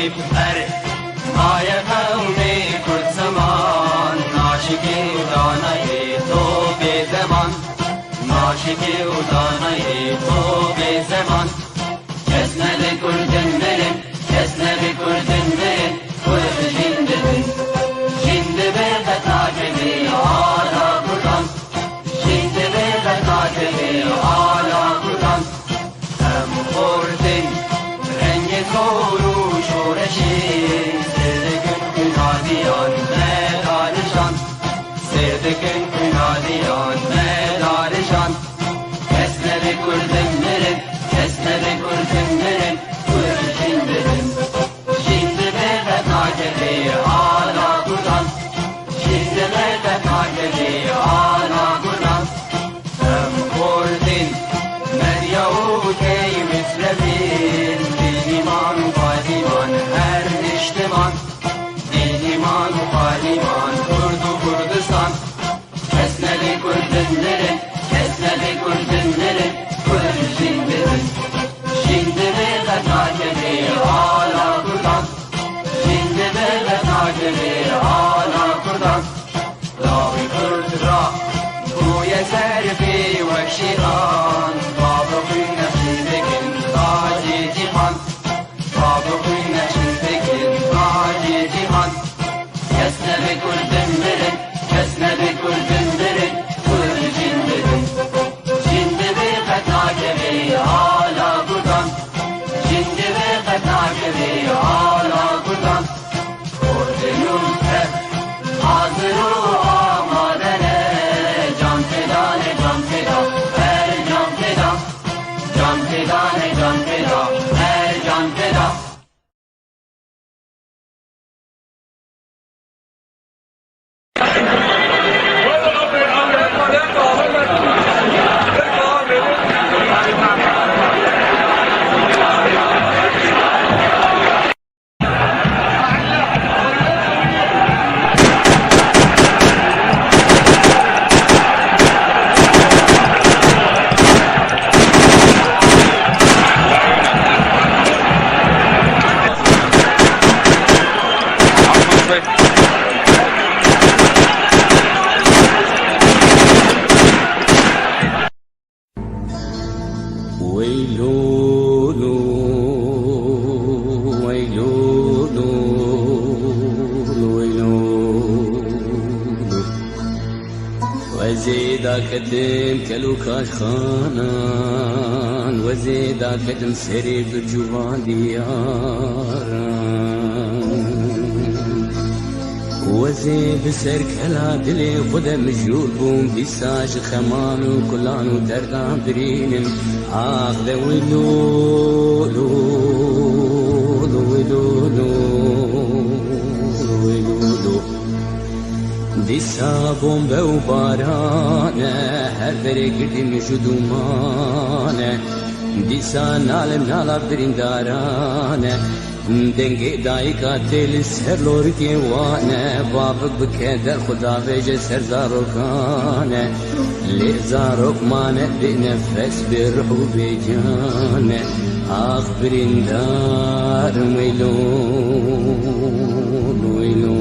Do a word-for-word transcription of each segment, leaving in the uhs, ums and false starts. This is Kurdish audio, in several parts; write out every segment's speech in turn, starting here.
Erê, maye qewmê Kurd ziman, naşikê û danayê to bê deman, naşikê û danayê to bê zeman. Kes nebe Kurdin mirin, kes nebe Kurdin mirin, Kurd jîn dibin. Jîn dibe qet nakeve ala Kurdan. Jîn dibe qet nakeve ala Kurdan. Em xortin rengê zor û şoreşê, sêr dikin xwînaliyan me darijan. Sêr dikin xwînaliyan me darijan. Kes nebe Kurdin mirin, kes nebe Kurdin mirin, Kurd jîn dibin. Jîn dibe qet nakeve ala Kurdan. Jîn dibe qet nakeve ala Kurdan. Em Kurdin, Medya û Key Misrefîn, Dîniman û Padiman her niştiman. Dîniman û Padiman, Kurd û Kurdistan. Kes nebe Kurdin mirin, kes nebe Kurdin mirin, Kurd jîn dibin. Jîn dibe qet nakeve ala Kurdan. Jîn dibe qet nakeve ala Kurdan. Lawê Kurd ra bûye serfê wek şîran. Bavê xwîn nexşîn dikin tacê cîhan. Bavê xwîn nexşîn dikin tacê cîhan. Kes nebe Kurdin mirin, kes nebe Kurdin mirin, Kurd jîn dibin. Jîn dibe qet nakeve ala Kurdan. Jîn dibe qet nakeve ala Kurdan. Kurdin û Kurd hazir û amade ne. Can feda ne, can feda, her can feda. Can feda ne, can feda, her can feda. Weylûlû, weylûlû, weylûlû. Wezê daketim kel û kaşxanan, wezê daketim serê birc û van diyaran. Wezê bi ser kela dilê xwe de mijûl bûm, dîsa ji xeman û kulan û derdan birînim. Ax de wilo, lo, lo, wilo, lo, wilo, lo. Dîsa bombe û baran e, her derê girdî mij û dûman e. Dîsa nal nala birîndaran e. Dengê dayika tê li ser lorikê wan e, bavik bi keder xwe davêje ser zarokan e. Lê zarok mane bê nefes, bê ruh û bê can e. Ax birîndar, weylo, weylo.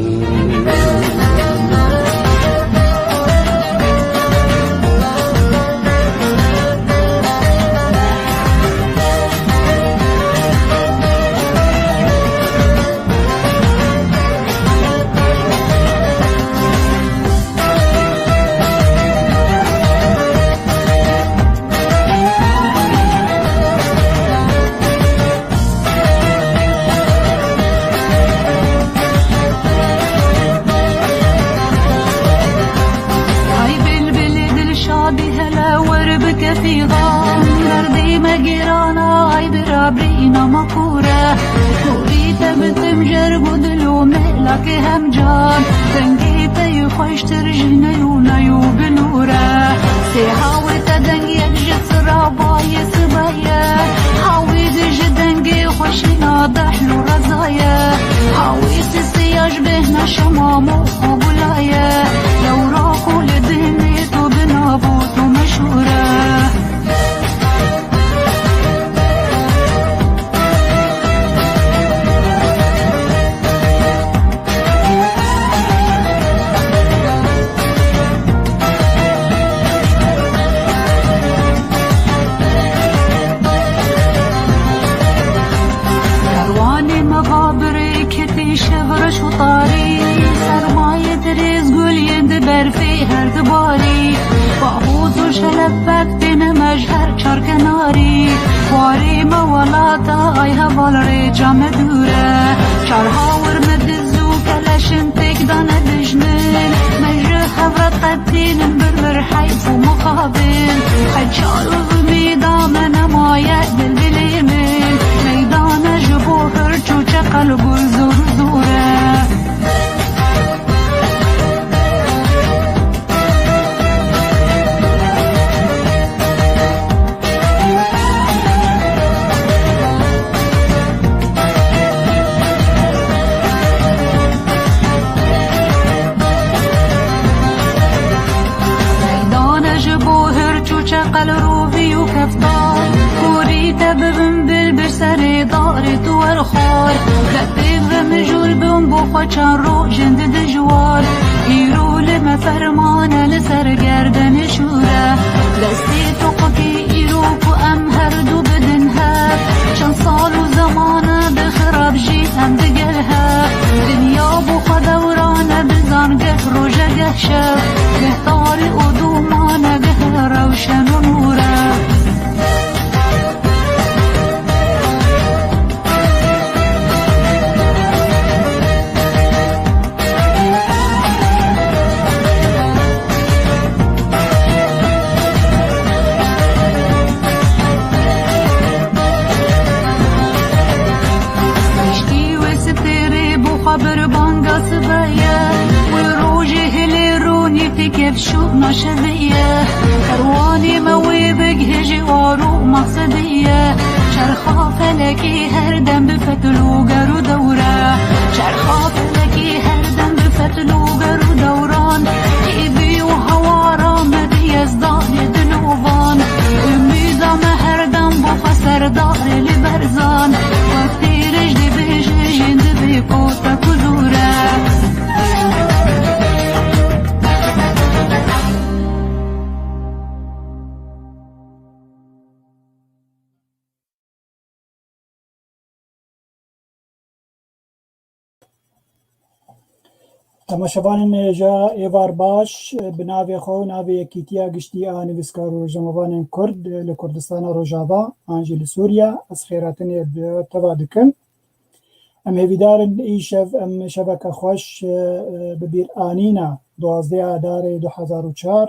Ay bilbilê dilşadî hele wer bike fîxan, derdê me gêrana, ay bira birîna me kûr e. Kûrî te bitim jer û dil û mêlakê hemcan, dengê te yê xweştir ji ney û ney û binûr e. Sê hawê te deng yek ji sira bayê sibe ye. Hawî di ji dengê xweşîna dehl û reza ye. Hawî sisiya ji bêhna şema mox û gula ye. Lewra ku li dinê tu binabût û meşhûr e. Şelebek têne me ji her çar kenarî. Warê me welata ay heval rêça me dûr e. Çar hawir me diz û keleşin têk dane dijmin. Me ji hev re qetînin bir bir heyf û mixabin. Qet çar û umîda me nemaye dil dilê min. Meydane ji bo hirç û çeqel gul zor zor e. Dane ji bo hirç û çeqel rovî û keftan. Kurî te bibin bil bi serê darê tu werxwar. Destê ve mijûl bin bo xwe çend rojên di dijwar. Îro li me fermane li ser gerdenê şûre. Destê toqikî îro ku em her du bidin hev. Çend sal û zemane bi xirab jî em digel hev. Dinya bo xwe dewrane bizan geh roje geh şev. Geh tarî û dûmane geh rewşen û nûre. Piştî wê sitêrê bo xwe bir banga sibe ye. Wê rojê hilê ronî têkevşûna şevê ye. Perwanê me wê bigihê ji aro mexsedê ye. Çerxa felekê her dem bi fetil û ger û dewre. Çerxa felekê her dem bi fetil û ger û dewran. Êvî û hewara me bi yezdanê dilovan. Umîda me her dem bo xwe serdarê li berzan. Wek têrê ji dibêje jîn dibê kotek û zûre. Temaşevanên hêja êvar baş, bi navê xwe û navê Yekîtiya Giştî a Nivîskar û Rojnamevanên Kurd li Kurdistana Rojava an jî li Sûriye, ez xêrhatinê bi teva dikim. Em hêvîdar in îşev em şeveke xweş, e, e, bi bîr anîna duwazdeh Adarê du hezar û çar,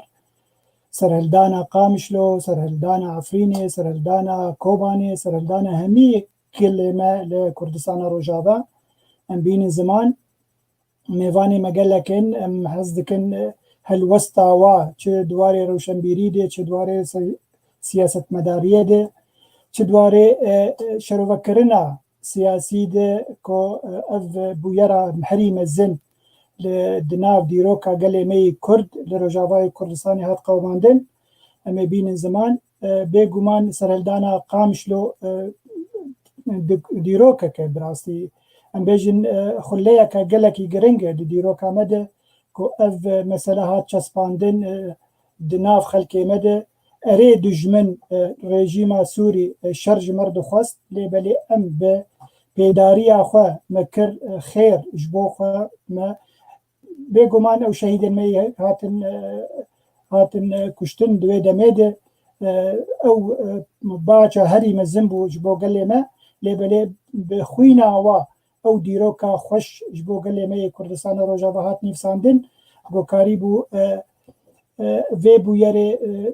serhildana Qamişlo, serhildana Efrînê, serhildana Kobanê, serhildana hemî gelê me li Kurdistana Rojava. Em bînin ziman, mêvanê me gelek in, em hez dikin, e, helwesta wa, çi di warê rewşenbîrî de, çi di warê se-, siyasetmedariyê de, çi di warê, e, e, şerovekirina siyasî de ku, e, ev bûyera herî mezin li, di nav dîroka gelê me yê Kurd li Rojavayê Kurdistanê hat qewimandin. Em ê bînin ziman, e, bêguman serhildana Qamişlo, e, di-, dîrokeke bi rastî, em bêjin, e, xuleyeke gelekî giring e di dîroka me de ku ev mesele hat çespandin, e, di nav xelkê me de. Erê dijmin, e, rejîma Sûrî, e, şer ji me re dixwest, lê belê em bi pêdariya xwe me kir, e, xêr ji bo xwe me. Bêguman ew şehîdên me yê hatin, e, hatin, e, kuştin di wê demê de, e, ew, e, baca herî mezin bû ji bo gelê me, lê belê bi xwîna wa ew dîroka xweş ji bo gelê me yê Kurdistana Rojava hat nivîsandin, ku karîbû, e, e, vê bûyerê, e,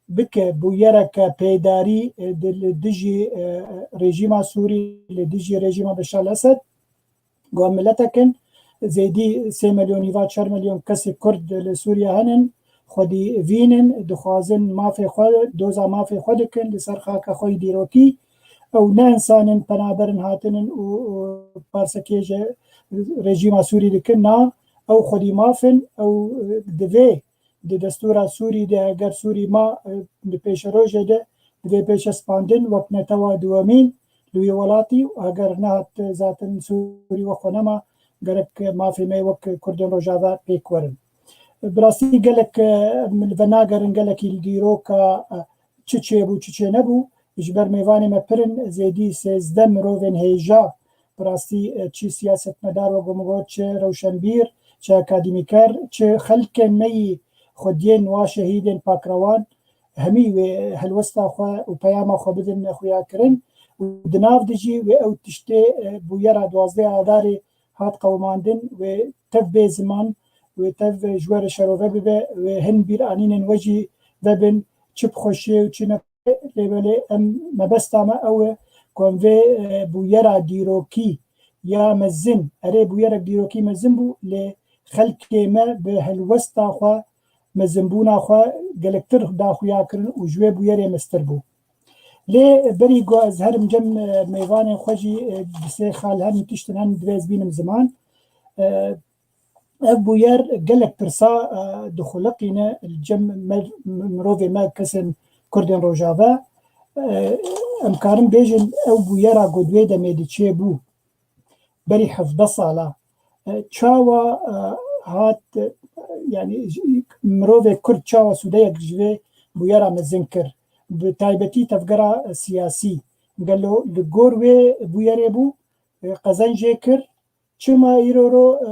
bike bûyereke peydarî, e, di, li dijî, e, rejîma Sûrî, li dijî rejîma Beşar el-Esed. Ku em miletek in, zêdî sê milyon nîva, çar milyon kesê Kurd li Sûriye henin, xwedî vînin, dixwazin mafê xwe, doza mafê xwe dikin li ser xaka xwe yê dîrokî. Ew ne însan in penaber in hatinin û, û parsekê ji rejîma Sûrî dikin, na, ew xwedî maf in, ew, e, divê di destûra Sûrî de, heger Sûrî ma, e, di pêşerojê de, divê bê çespandin wek netewa duwemîn li wî welatî û heger nehat zaten Sûrî wek xwe nema, gerek mafê me wek Kurdên Rojava pêk werin. Bi rastî gelek, e, em li venagerin gelekî li dîroka, e, çi çêbû, çi çênebû. Ji ber mêvanê me pir in, zêdî sêzdeh mirovên hêja, bi rastî, e, çi siyasetmedar, wek min got, çi rewşenbîr, çi akademîker, çi xelkên me yî xwediyên wa şehîdên pakrewan hemî wê helwesta xwe û peyama xwe bidin xuyakirin û di nav de jî wê ew tiştê, e, bûyera duwazdeh Adarê hat qewimandin, wê tev bê ziman, wê tev ji we re şerove bibe, wê hin bîranînên we jî vebin, çi bi xweşiyê û çi ne. Lê belê em, mebesta me ew e ku em vê, e, bûyera dîrokî ya mezin, erê, bûyerek dîrokî mezin bû, lê xelkê me bi helwesta xwe, mezinbûna xwe gelektir daxuya kirin û ji wê bûyerê mestir bû. Lê berî ku ez herim cem, e, mêvanên xwe jî, e, bi sê xal herin tiştin herin divê ez bînim ziman. E, Ev bûyer gelek pirsa, e, dixuliqîne li cem mer-, mirovê me, kesên Kurdên Rojava. E, em karin bêjin ew bûyera ku di wê demê de çêbû, berî hevdeh sala, e, çawa, e, hat, e, yanî j-, mirovê Kurd çawa sûdeyek ji vê bûyera mezin kir? Bi taybetî tevgera, e, siyasî. Gelo li gor wê bûyerê bû, e, qezenc jê kir? Çima îro ro, e,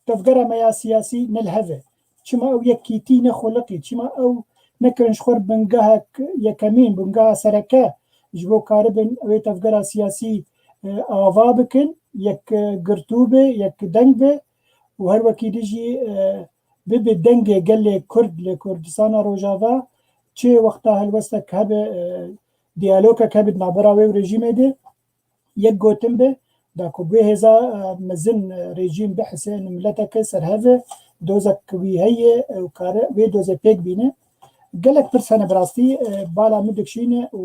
tevgera me ya siyasî ne li hev e? Çima ew yekîtî nexuliqî? Çima ew nekirin ji xwe bingehek yekemîn, bingeha sereke ji bo karibin wê tevgera siyasî, e, ava bikin, yek, e, girtû be, yek deng be û her wekî dî jî, e, bibe dengê gelê Kurd li Kurdistana Rojava, çi wexta helwestek hebe, e, diyalogek hebe di navbera wê û rejîmê de, yek gotin be, da ku bi hêza, e, mezin, e, rejîm bihise, û mileteke serhev e, dozek wî heye, e, û kare wê dozê pêk bîne. Gelek pirs hene bi rastî, e, bala min dikşîne û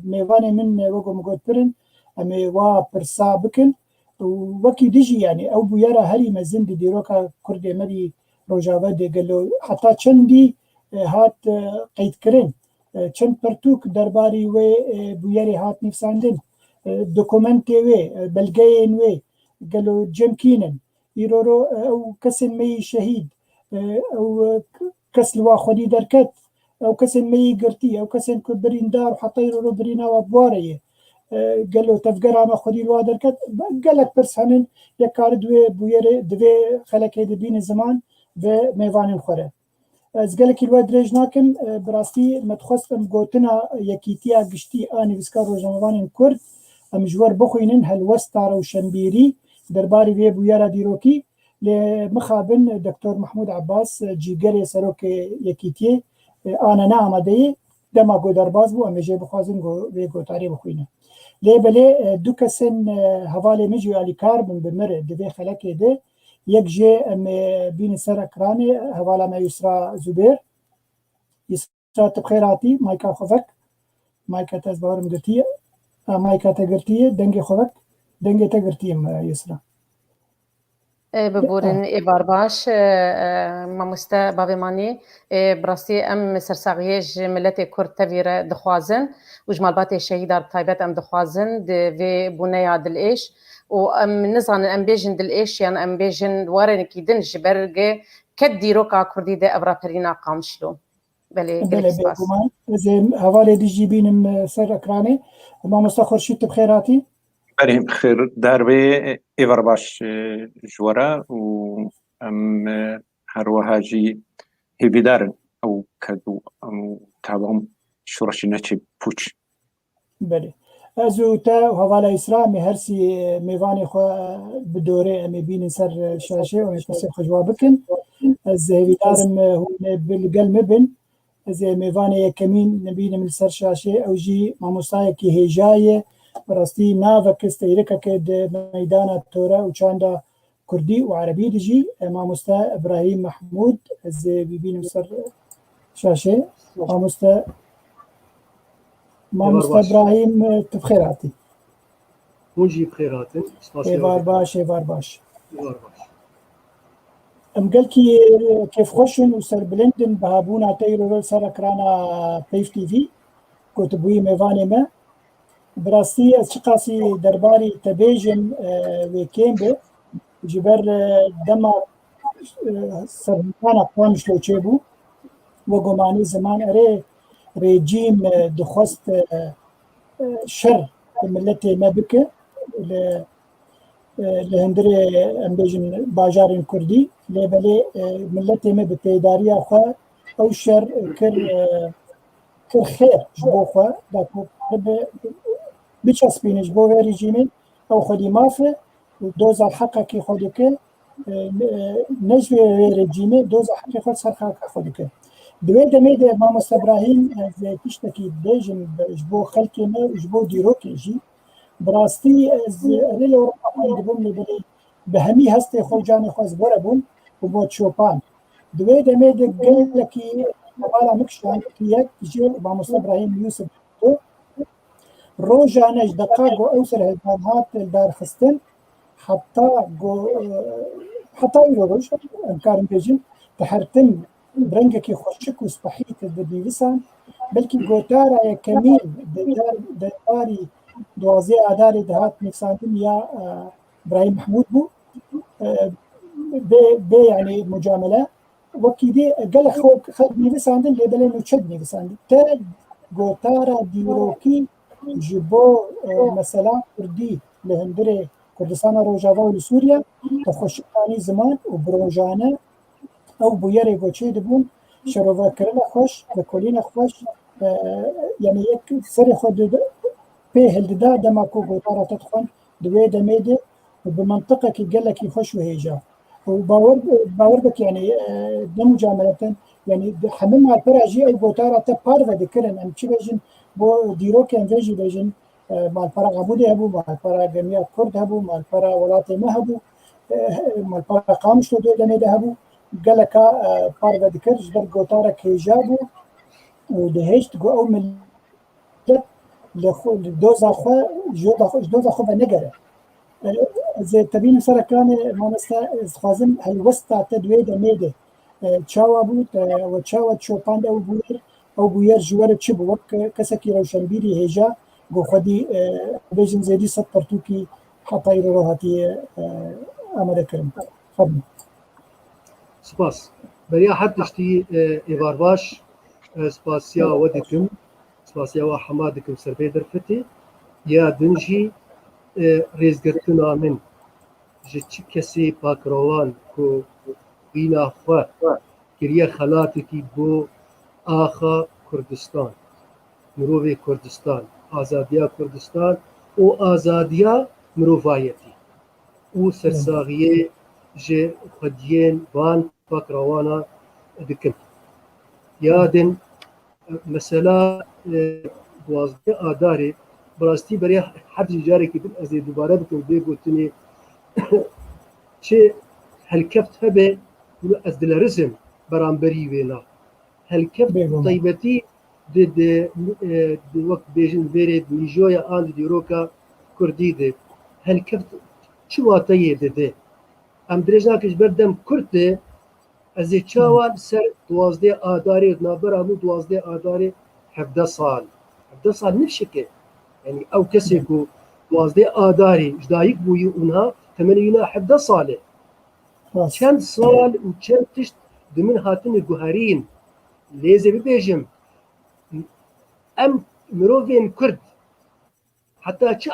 mêvanê min, e, wek min got pirin, em ê wa pirsa bikin. Û wekî dijî, yanî ew bûyera herî mezin di dîroka Kurdê me dî Rojava de gelo heta çendî, e, hat, e, qeydkirin? E, çend pirtûk derbarî wê, e, bûyerê hat nivîsandin? E, dokumentê wê, e, belgeyên wê gelo cem kîn in? Îro ro, e, ew kesên me yî şehîd, e, ew, e, k-, kes li wa xwedî derket, ew kesên me yî girtî, ew kesên ku birîndar û heta îro ro birîna wa bi wa re ye. E, gelo tevgera me xwedî li wa derket? Gelek pirs henin, yek kari di wê bûyerê, di vê xelekê de bîne ziman ve mêvanên xwe re. Ez gelekî li we dirêj nakim, e, bi rastî me dixwest em gotina Yekîtiya Giştî a Nivîskar Rojnamevanên Kurd em ji we re bixwînin, helwesta rewşenbîrî derbarî vê bûyera dîrokî, lê mixabin Doktor Mehmûd Ebbas, e, cîgerê serokê Yekîtiyê, e, anene amadeyê, dema ku derbas bû, em ê jê bixwazin ku vê gotarê bixwîne. Lê belê, e, du kesên, e, hevalê min jî alîkar bin bi mir di vê xelekê de. Yek jê em ê bînin ser ekranê, hevala me Yusra Zubêr. Yusra, tu bi xêr hatî, mayka xwe vek. Mayka te ez bawerim girtiye. Ha, mayka te girtiye, dengê xwe vek. Dengê te girtiyim, e, Yusra. Ê, biborin, êvar baş, e, e, mamoste bavê Manî, e, bi rastî em sersaxiyê ji miletê Kurd tevî re dixwazin û ji malbatê şehîdan bi taybet em dixwazin di vê bûneya dilêş û em nizanin em bêjin dilêş yan em bêjin warenekî din ji ber ke dîroka Kurdî de ev raperîna qamişlo. Belê, gelek Belê, spas. Bêguman. Ez ê hevalê dî jî bînim, e, ser ekranê. Mamoste Xurşîd, tu bi xêr hatî. Belê, xêr dar be, êvar baş, e, ji we re û em, e, her wiha jî hêvîdar in ew ked û, û tewam şoreşê neçe pûç. Belê. Ez û te û hevala Îsra, em ê her sî mêvanê xwe bi dorê em ê bînin ser şaşê û em ê pirsê xwe ji wan bikin. Ez hêvîdar im hûn ê bi li gel min bin. Ez ê mêvanê yekemîn bînim li ser şaşê. Ew jî mamostayekî hêja ye. Bi rastî navek, steyrikeke di meydana tore û çanda Kurdî û Erebî de jî, e, mamoste Ibrahîm Mehmûd, ez ê bibînim ser şaşê. Mamoste, mamoste Êvar baş. Ibrahîm, e, tu bi xêr hatî. Hûn jî bi xêr hatin. Spas Êvar baş, êvar baş. Êvar baş. Em gelkî, e, kêfxweş in û serbilind in bi hebûna te îro li ser ekrana Peyv T V, ku tu bûyî mêvanê me. Bi rastî ez çiqasî derbarî te bêjim, e, wê kêm be. Ji ber, e, dema, e, serhildana Qamişlo çêbû, we gomanî ziman erê rejîm, e, dixwest, e, e, şer bi miletê me bike. Li e, li hundirê, em bêjin, bajarên kurdî, lê belê, e, miletê me bi pêdariya xwe ew şer kir, e, kir xêr ji bo xwe, da ku bi, biçespîne ji bo vê rejîmê, ew xwedî maf e û doza heqekî xwe dike, e, ne, ne ji vê rejîmê, doza heqê xwe ser xaka xwe dike. Di wê demê de Mamoste Ibrahîm, ez ê tiştekî bêjim ji bo xelkê me û ji bo dîrokê jî. Bi rastî ez erê li Ewropa xwendibûm, lê belê bi hemî hestê xwe û canê xwe ez were bûm û bo çopan. Di wê demê de gelekî hevala min kişand, yek ji Mamoste Ibrahîm Yûsif bû. Rojane ji deqa ku ew serhildan hat darxistin, heta ku, e, heta îro roj, em karin bêjin, dihertin bi rengekî xweşik û spehî di nivîsan, belkî gotara yekemîn di der-, derbarî duwazdeh Adarê dihat nivîsandin ya, e, Birahîm Mehmûd bû. E, bê, bê, yanî, mucamele. Wekî dî gelek xelk, xelk nivîsandin, lê belê nûçe dinivîsandin. Te gotara dîrokî ji bo, e, mesela kurdî li hundirê Kurdistana Rojava û li Sûriye, te xweşik anî ziman û bi rojane ew bûyerê ku çêdibûn, şerovekirina xweş, vekolîna xweş, e, yanî yek serê xwe di, pê hildida dema ku gotara te dixwend, di wê demê de û bi mentiqekî gelekî xweş û hêja. Û bawer, bawer bike, yanî, e, ne mucameletin, yanî, di hemî malpera jî ew gotara te parve dikirin. Em çi bêjin, bo dîrokên vê jî bêjin, e, malpera Amûdê hebû, malpera gemiya Kurd hebû, malpera welatê me hebû, e, malpera Qamişlo di wê demê de hebû. Geleka, e, parve dikir, ji ber gotarek hêja bû û dihêşt ku ew mil-, li xwe, li doza xwe, ji doza xwe, ji doza xwe venegere. E, ez ê tevî nivîsara kiranê, mamoste, ez dixwazim helwesta te di wê demê de, e, çawa bû, te we çawa çopand ew bûyer, ew bûyer ji we re çi bû? Wek kesekî rewşenbîrî hêja, ku xwedî, e, bêjin zêdî sed pirtûkî heta îro re hatiye, e, amade kirin. Fermo. Spas. Beriya her tiştî, e, êvar baş, e, spasiya we dikim. Spasiya we hema dikim ser vê derfetê. Ya din jî, e, rêzgirtina min ji çi kesê pakrowan ku xwîna xwe kiriye xelatekî bo axa Kurdistan, mirovê Kurdistan, azadiya Kurdistan û azadiya mirovayetî û sersaxiyê ji xwediyên van pakrawana dikim. Ya din, mesela, e, duwazdeh Adarê, bi rastî beriya her jî carekî din ez ê dubare bikim vê gotinê, çi helkeft hebe, ez dilerizim beramberî wêna. Helkeft Bêguman. Taybetî di, di, e, di wek bêjin vêrê di nîjoya an di dîroka kurdî de helkeft çi wateyê dide? Em dirêj nakin ji ber dem kurt e, ez ê çawa li ser duwazdeh Adarê, navbera min duwazdeh Adarê hevdeh sal. Hevdeh sal nifşik e. Yanî ew kesê ku duwazdeh Adarê ji dayik bûyî û niha temenê wî na hevdeh sal e. Rast. Çend sal û çend tişt di min hatine guherîn. Lê ez ê bibêjim, em mirovên Kurd heta çi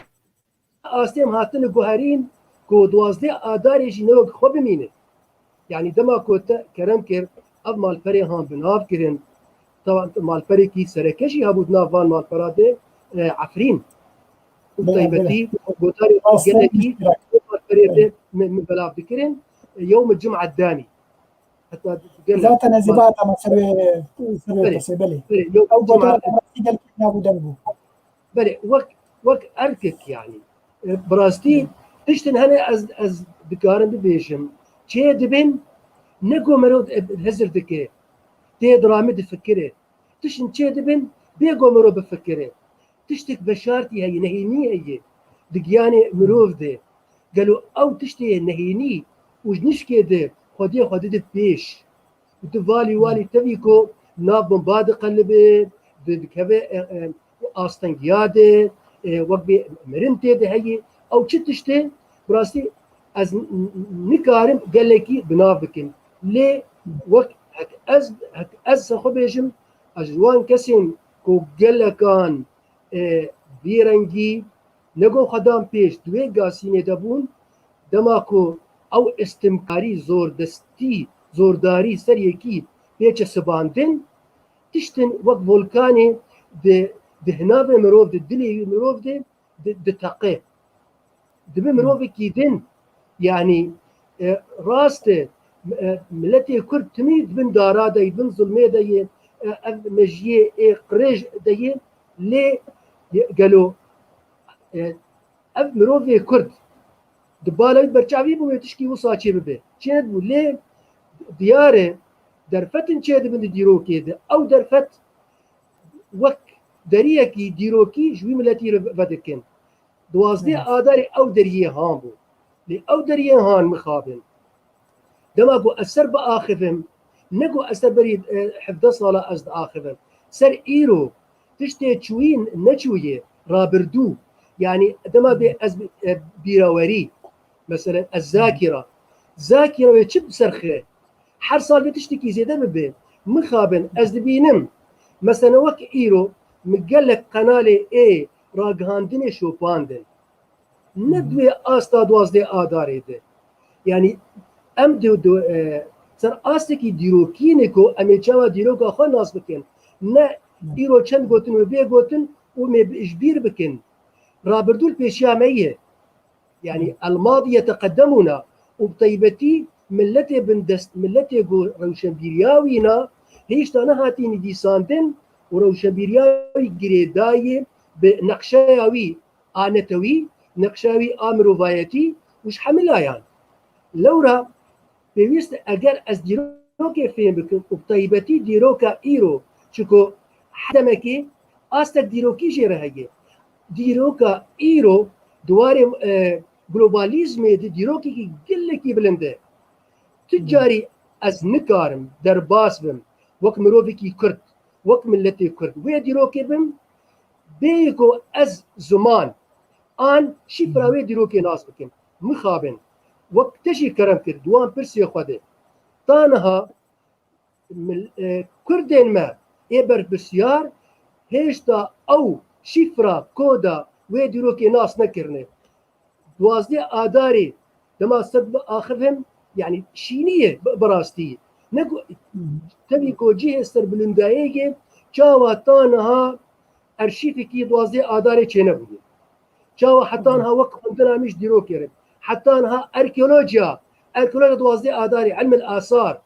astê em hatine guherîn ku duwazdeh Adarê jî ne wek xwe bimîne. Yanî dema ku te kerem kir, ev malperê han bi nav kirin. Taban malperekî sereke jî hebû di nav van malpera de, e, Efrîn. Û Belê, taybetî belê. Gotarê Rast gelekî malperê de min, min belav dikirin. Yewm Cum'a Danî. Heta gelek Zaten ez ê bihata me ser wê, ser wê Belê. Pirsê, belê. Belê, yewm Ew Cum'a gotara rastî gelkî nav û deng bû. Belê, wek, wek erkek yanî. E, bi rastî tiştin hene ez, ez dikarim bibêjim. Çê dibin, ne ku merov, e, hizir dike. Tê dira min difikire. Tiştin çê dibin, bê ku merov bifikire. Tiştek veşartî heye, nehênî heye. Di giyanê mirov de. Gelo ew tiştê nehênî û ji nişkê de xwediyê xwe dide pêş? Di valî walî tevî ku nav bomba diqelibe, di, dikeve, e, e, astengiya de, e, wek bê mirin tê de heye. Ew çi tişt e? Bi rastî ez n-, n-, nikarim gelekî bi nav bikim. Lê wek hek ez, hek ez ser xwe bêjim, ez ji wan kesên ku gelekan, e, bêrengî, ne ku xwe dan pêş, di wê gasînê de bûn, Dema ku ew istimkarî, zordestî, zordarî ser yekî pê çesibandin, tiştin wek volkanê di, di hinavê mirov, di dilê mirov de di, diteqe. Dibe mirovekî din, yanî, e, rast e, e, miletê Kurd timî di bin dara de yê, di bin zulmê de yê, e, ev mejiyê ê qirêj de yê, lê gelo, e, ev mirovê Kurd di bala wî berçavî bû wê tişkî wisa çê bibe. Çê nedibû, lê diyar e derfetin çê dibin di dîrokê de. Ew derfet wek deriyekî dîrokî ji wî miletî re vedikin. Duwazdeh Adarê ew deriyê han bû. Lê ew deriyê han mixabin. Dema ku ez ser biaxivim, ne ku ez ser berî, e, hevdeh sala ez diaxivim. Ser îro, tiştê çûyî neçûyê, rabirdû. Yanî dema bê ez bi, e, bîrawerî, meselen ez zakîra. Zakîra wê çi bi ser xire? Her sal vê tiştekî zêde bibe. Mixabin, ez dibînim. Mesela wek îro, min gelek qenalê ê ragihandinê şopandin. Ne di wê asta duwazdeh Adarê de. Yanî em di, di, e, ser astekî dîrokî ne ku em ê çawa dîroka xwe nas bikin. Ne îro çend gotin wê bê gotin û em ê bi, ji bîr bikin. Rabirdû li pêşiya me ye. Yanî el madiye teqedemûna û bi taybetî miletê bindest, miletê ku rewşenbîriya wî na hêşta nehatî nivîsandin û rewşenbîriya wî girêdayê bi neqşeya wî a netewî, neqşeya wî a mirovayetî û ji hemî layan. Lewra pêwîst e eger ez dîrokê fêm bikim û bi taybetî dîroka îro, çiko her demekê astek dîrokî jê re heye. Dîroka îro di warê, e, globalîzmê de dîrokekî gelekî bilind e. Tu carî ez nikarim derbas bim wek mirovekî Kurd, wek miletê Kurd wê dîrokê bim, bêyî ku ez ziman an şîfra wê dîrokê nas bikim. Mixabin, wek te jî kerem kir, di wan pirsê xwe de. Ta niha mil-, e, Kurdên me ê berpirsiyar hêşta ew şîfra koda wê dîrokê nas nekirine. Duwazdeh Adarê dema ser biaxivim, yanî şînî ye bi, bi rastî. Ne ku, tevî ku cihê serbilindayê ye, çawa ta niha arşîvekî duwazdeh Adarê çênebûye. Çawa heta niha wek xwendina min ji dîrokê re. Heta niha arkeolojiya, arkeolojiya duwazdeh Adarê, ilmil asar.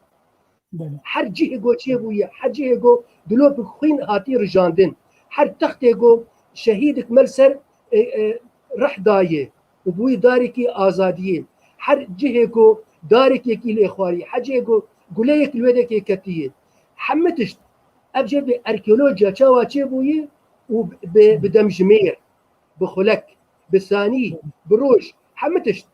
Belê. Her cihê ku çêbûye, her cihê ku dilopik xwîn hatî rijandin. Her textê ku şehîdik me li ser, e, e, rih dayê û bûyî darekî azadiyê. Her cihê ku darekekî lê xwarî, her cihê ku guleyek li wê dekê ketiye. Hemî tişt. Ev jê bi arkeolojiya çawa çêbûye û bi, bi demjimêr, bi xulek, bi sanî, bi roj, hemî tişt.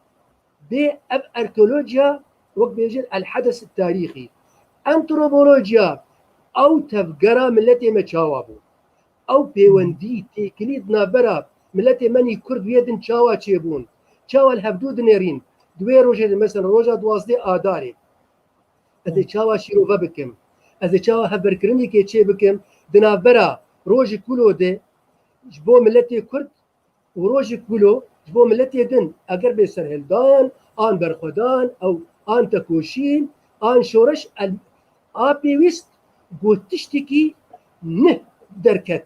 Bê ev arkeolojiya, wek bêjin el hedes tarîxî. Antropolojiya ew tevgera miletê me çawa bû? Ew pêwendî, têkilî di navbera miletê me nî Kurd wê din çawa çêbûn? Çawa li hevdû dinêrîn? Di wê rojê de, mesela roja duwazdeh Adarê, ez ê çawa şîrove bikim? Ez ê çawa hevberkirinekê çê bikim? Di navbera rojê kulo de ji bo miletê Kurd û rojek wilo ji bo miletê din, eger bê serhildan, an berxwedan, ew an tekoşîn, an şoreş, el, a pêwîst got tiştekî nih derket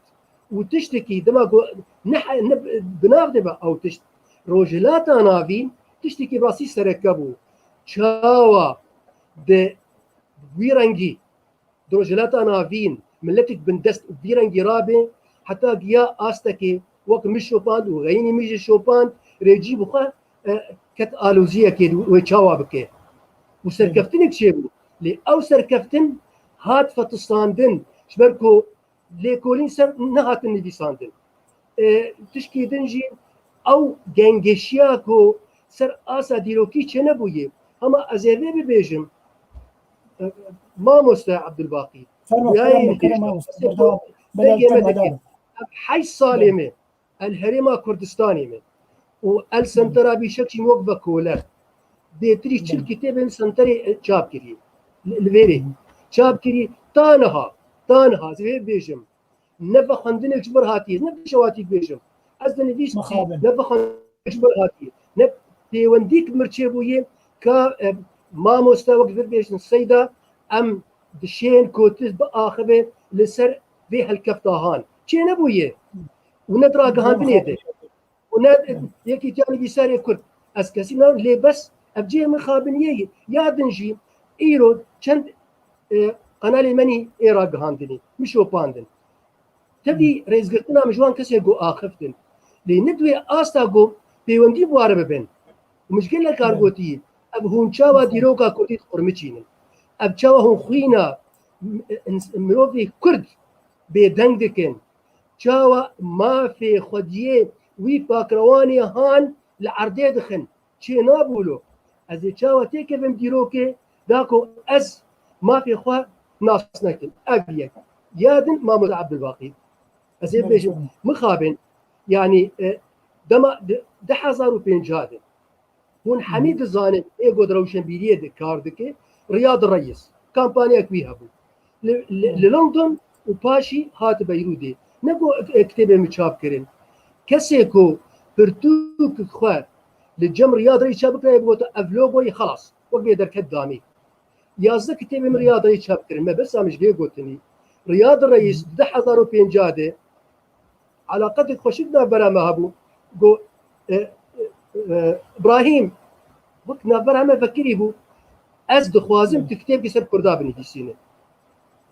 û tiştekî dema got nih, nih bi nav de be ew tişt. Rojhilata Navîn tiştekî rastî sereke bû. Çawa di wî rengî Di Rojhilata Navîn miletik bindest û vî rengî rabe, heta giya astekê wek min şopand û xeyînî min jî şopand, rêcî bi xwe, e, ket aloziyekê wê çawa bike. Û serkeftinek çêbû. Lê ew serkeftin hat fetisandin, ji ber ku lêkolîn ser nehatin nivîsandin. E, tişkî din jî ew gengeşiya ku ser asa dîrokî çênebûye. Hema ez ê vê bibêjim, e, mamoste Abdulbaqî, fermo, fermo, kerem mamoste, berdewam. Belê, bêgê me dike. Ev heşt salê me, el herêma Kurdistanê me û el sentera bîşek jî wek vekoler. Bêtirî çil kitêbên senterê, e, çap kirî. Li, li vêrê çap kirî. Ta niha, ta niha, ez ê vê bibêjim. Ne vexwendinek ji min re hatiye, ne vişewatî dibêjim. Ez dinivîsim, ne vexwendinek ji min re hatiye. Ne pêwendîk mir çêbûye ka, e, mamoste wek vir bêjin seyda em dişên ku tu biaxive li ser vê helkefta han. Çênebûye. Û ne di ragihandinê de. Û ne yekîtiya nivîsarê Kurd. Ez kesî ne, lê bes ev cihê mixabiniyê ye. Ya din jî îro çend, e, qenalê menî ê ragihandinê min şopandin. Tevî rêzgirtina min ji wan kesê ku axiftin. Lê ne di wê asta ku pêwendî bi ware bibin. Û min ji gelek car gotî, ev hûn çawa dîroka Kurdî diqurmiçînin? Ev çawa hûn xwîna m-, ins-, mirovê Kurd bêdeng dikin? Çawa mafê xwediyê wî pakrewanê han li erdê dixin? Çê nabûlo. Ez ê çawa têkevim dîrokê da ku ez mafê xwe nas nekim? Ev yek. Ya din Mamoste Ebdulbaqî. Ez ê bêjim, mixabin, yanî, e, dema di, di hezar û pêncah de hûn hemî dizanin, ê ku di rewşenbîriyê de kar dike, Riyad Reis, kampanyayek wî hebû. Li, li, li London û paşî hat Beyrûdê. Ne ku, e, kitêbê min çap kirin. Kesê ku pirtûk xwe li cem Riyad Reis çap bikirayê, bigota ev logoyê xelas. Wek bê derket damê. Yazdeh kitêbê min Riyad Reis çap kirin. Me bersa min ji vê gotinî. Riyad Reis di hezar û pêncah de elaqetek xweşik navbera me hebû. Got, e, e, e, Brahîm, wek navbera me vekirî bû. Ez dixwazim tu kitêbkî ser Kurda binivîsîne.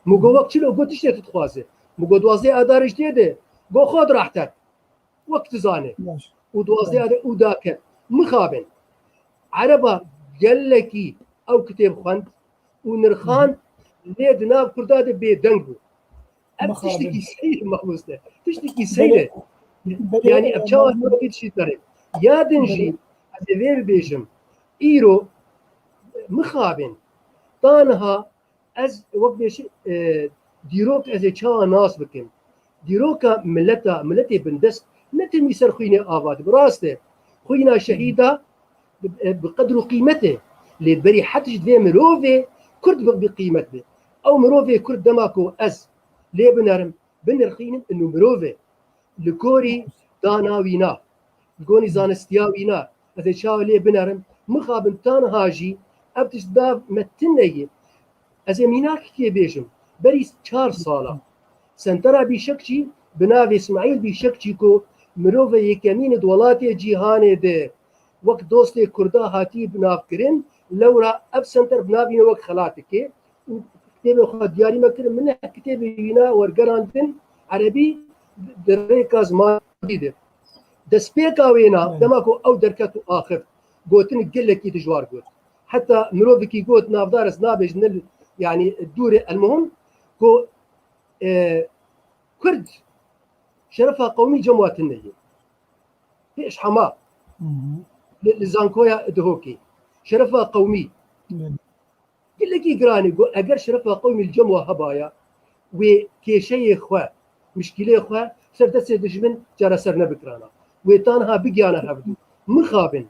Min got, wek çilo? Got, tiştê tu dixwaze. Min got, duwazdeh Adarê ji tê de. Got, xwe dirahtet. Wek tu zane. Û duwazdeh Adarê û daket. Mixabin. Ereba gelekî ew kitêb xwend û nirxand, lê di nav Kurda de bêdeng bû. Ev tiştekî seyr e, mamoste. Tiştekî seyr e. Yanî ev çawa navê dişî derê. Ya din jî, ez ê vê bibêjim. Îro mixabin. Ta niha ez wek bêjî, e, dîrok ez ê çawa nas bikim? Dîroka mileta, miletê bindest ne tenî ser xwînê ava dibe. Rast e. Xwîna şehîda bi, e, bi qedr û qîmet e. Lê berî het ji divê mirovê Kurd bi, bi qîmet be. Ew mirovê Kurd dema ku ez lê binerim, binirxînim, inu mirov e. Li gorî dana wîna, li gorî zanistiya wîna, ez ê çawa lê binerim? Mixabin ta niha jî ev tişt nav me tune ye. Ez ê mînakekê bêjim. Berî çar sala Sentera Bîşekçî bi navê Îsmaîl Bîşekçî ku mirove yekemîn e di welatê cîhanê de wek dostê Kurda hatî bi nav kirin, lewra ev senter bi navî ne wek xelatikê û kitêbê xwe diyarî me kirin. Min ne kitêbê wîna wergerandin erebî di rêka zimanî de. Destpêka wêna, dema ku ew derket û axift, gotin gelekî dijwar got. Heta mirovekî got, navdar ez nabêjim, ne, yanî dûr e, elmuhim ku, e, Kurd şerefa qewmî cem wa tune ye. Pêş hema li, li zankoya Dihokê. Şerefa qewmî. Gelekî giran e. Got, eger şerefa qewmî li cem wa hebaya, wê kêşeyê xwe, mişkîlê xwe ser destê dijmin çareser nebikirana. Wê tanha bigiyana hevdû. Mixabin.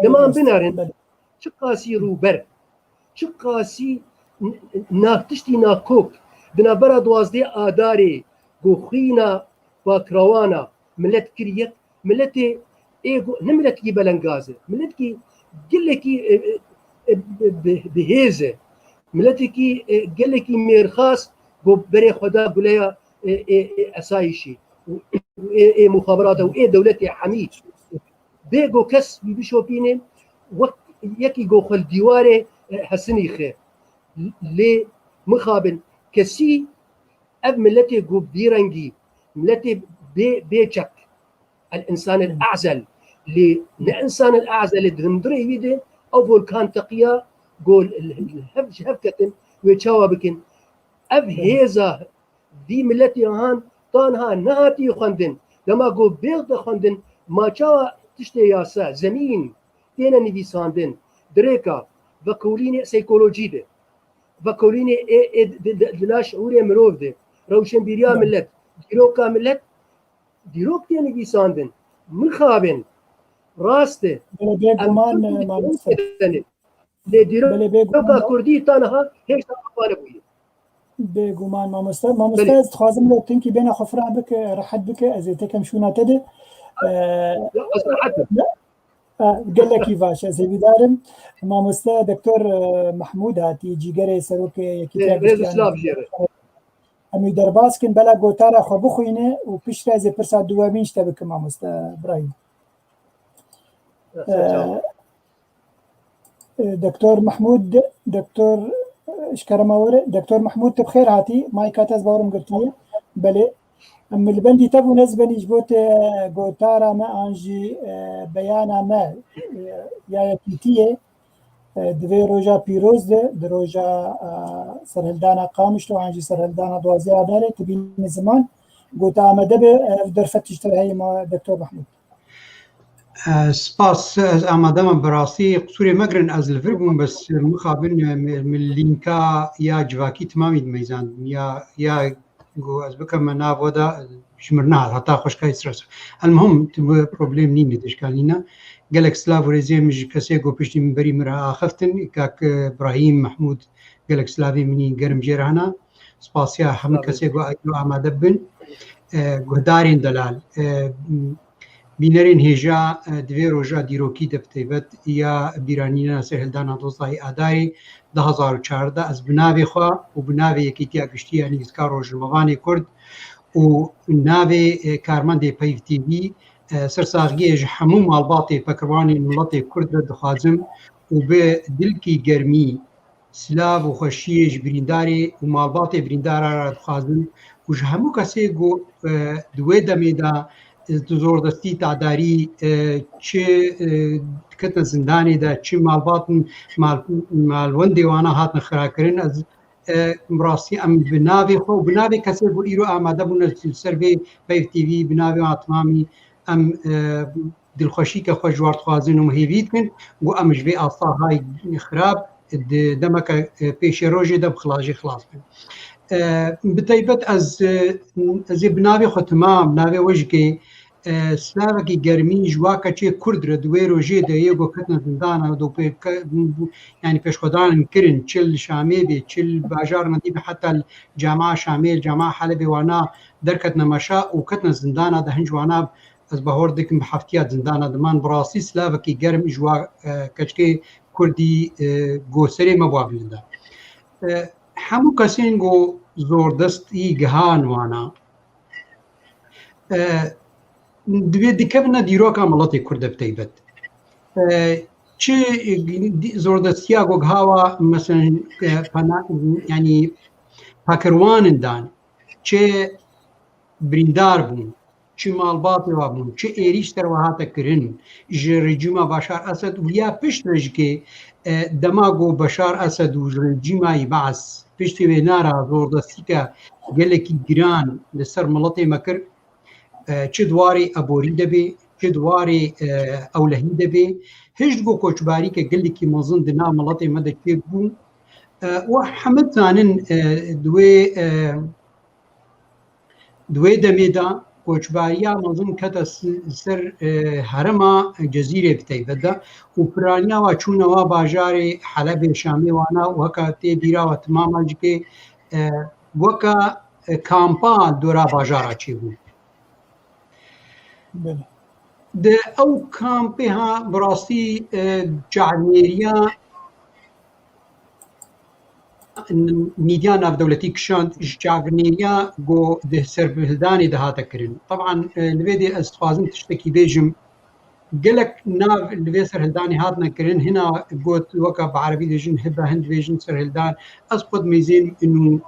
Dema em binerin, çiqasî rûber, çiqasî n-, n-, na-, tiştî nakok di navbera duwazdeh Adarê ku xwîna bakrawana milet kir yek, miletê ê ku ne miletkî belengaz e, miletkî gelekî, e, e, e, bi, bi, bi hêz e, miletekî, e, gelekî mêrxas ku berê xwe da guleya, e, e, e, esayîşî û, û ê, ê muxaberata û ê dewletê hemî. Bê ku kes wî bişopîne, wek yekî ku xwe li dîwarê, e, hesinî xe. Lê mixabin kesî ev miletê ku bîrengî, miletê bê, bê çek, el însanil e'zel, lê ne însanil e'zelê di hundirê wî de ew volkan teqiya ku li, li, li hev, ji hev ketin, wê çawa bikin? Ev hêza vî miletê han ta niha nehatî xwendin. Dema ku bêxde xwendin, ma çawa tiştê yasa, zemîn, têne nivîsandin, di rêka vekolînê seykolojî de, vekolînê ê, ê di, di, di nav şiûrê mirov de, rewşenbîriya milet, dîroka milet, dîrok tê nivîsandin. Mixabin, rast e. Belê, bêguman, em Kurd e, mamoste. Lê dîroka Kurdî ta niha hêşta ava nebûye. Bêguman mamoste. Mamoste, ez dixwazim lê tinkî bêne xwe fireh bike, rehet bike, ez ê tekem şûna te de. Ee, ya, ez rehet im. Gelekî baş, ez hêvîdar im. Mamoste Doktor, e, Mehmûd hatî, cîgerê serokê Yekîtiya Rêz û Giştiya silav jê re. Em wî derbas kin, bela gotara xwe bixwîne û piştre ez ê pirsa duwemîn ji te bikim, mamoste Brahîm. Rêz û silav. E, e, Doktor Mehmûd, Doktor, e, ji kerema we re, Doktor Mehmûd, tu bi xêr hatî, mayka te ez bawerim girtiye. Belê. Em li bendî te bûn, ez benî ji bo te gotara me an jî, e, beyana me, e, ya yekîtiyê, e, di vê roja pîroz de, di roja, e, serhildana Qamişlo an jî serhildana duwazdeh Adarê, tu bînî ziman, gota amade be, ev derfet ji te heye ma Doktor Mehmûd. E, spas, ez amade me, bi rastî qisûrê megirin, ez li vir bûm, bes mixabin, e, min, min lînka ya civakî timamî dimeyzand, ya, ya Got, ez bikevime nav we de, ji mir nehat, heta xweşka Îsraîl. Elmuhim, tu bi problem nîne, tu îşkal nîne. Gelek silav û rêzê min ji kesê ku piştî min berî min re axiftin, kak Birahîm Mehmûd, gelek silavê min ê germ jê re hene. Spasiya hemû kesê ku ew amade bin. E, guhdarên delal. E, Bînerên hêja, e, di vê roja dîrokî de bi taybet ya bîranîna serhildana dozdahê Adarê du hazar û çardeh, ez bi navê xwe û bi navê Yekîtiya Giştî ya Nivîskar Rojnamevanê Kurd û navê, e, karmendê Peyv T V, e, sersaxiyê ji hemû malbatê, pekirwanên miletê Kurd re dixwazim û bi dilkî germî silav û xweşiyê ji birîndarê û malbatê birîndara re dixwazim û ji hemû kesê ku, e, di wê demê de, e, di zordestî, tadarî, e, çi, e, diketine zindanê de, çi malbat, mal-, malwendê wana hatine xirakirin. Ez, e, bi rastî em bi navê xwe û bi navê kesê ku îro amade bûne li ser vê Peyv T V, bi navê wan timamî em, e, dilxweşîke xwe ji wan dixwazin û hêvî dikin ku em ji vê asta hay xirab di demeke, e, pêşerojê de bi xilajê xilas bin. E, bi taybet ez, e, ez ê bi navê xwe timam, navê we jî ke, e, silavekî germî ji wa keçê Kurd re di wê rojê de yê ku ketine zindana, do pê ke-, yanî pêşxwedanin kirin, çi li Şamê bê, çi li bajarna dî bê, heta li Cama Şamê, li Cama Helebê wana derketine meşa û ketine zindana de, hin ji wana ez bahor dikim bi heftiya zindana diman, bi rastî silavekî germ ji wa, e, keçikê Kurdî, e, go serê me wa bilind e. E, hemû kesên go zordestî gihan wana, e, divê dikevine dîroka miletê Kurd de bi taybet. E, çi, e, dî-, zordestiya go gihawa, meselen, e, pena-, yanî pakirwanin dan, çi birîndar bûn, çi malbatê wa bûn, çi êrîş ser wa hate kirin ji rejîma Başar Esed û ya pişt re jî ke, e, dema ku Başar Esed û ji rejîma yî Be'es piştî wê nara zordestîke gelekî giran li ser miletê me kir, e, çi di warê eborî de bê, çi di warê, e, ewlehî de bê, hişt ku koçbarîke gelekî mezin di nav miletê me de çêbû, e, we hemû zanin, e, di wê, e, Di wê demê de koçbariya mezin kete si-, ser, e, herêma Cezîrê bi taybet de û piraniya wa çûne wa bajarê Helebê, Şamê wana û heke tê bîra we timama jî ke, e, weke, e, kampa dora bajara çêbû. Belê. Di ew kampê ha bi rastî, e, çavnêriya mîdya navdewletî kişand, ji çavnêriya ku di serhildanê de hate kirin. Teban, e, li vê dê ez dixwazim tiştekî bêjim. Gelek nav li vê serhildanê hatine kirin. Hina got, weke bi erebî dibêjin hibe, hin dibêjin serhildan. Ez xwe dimêzênim inu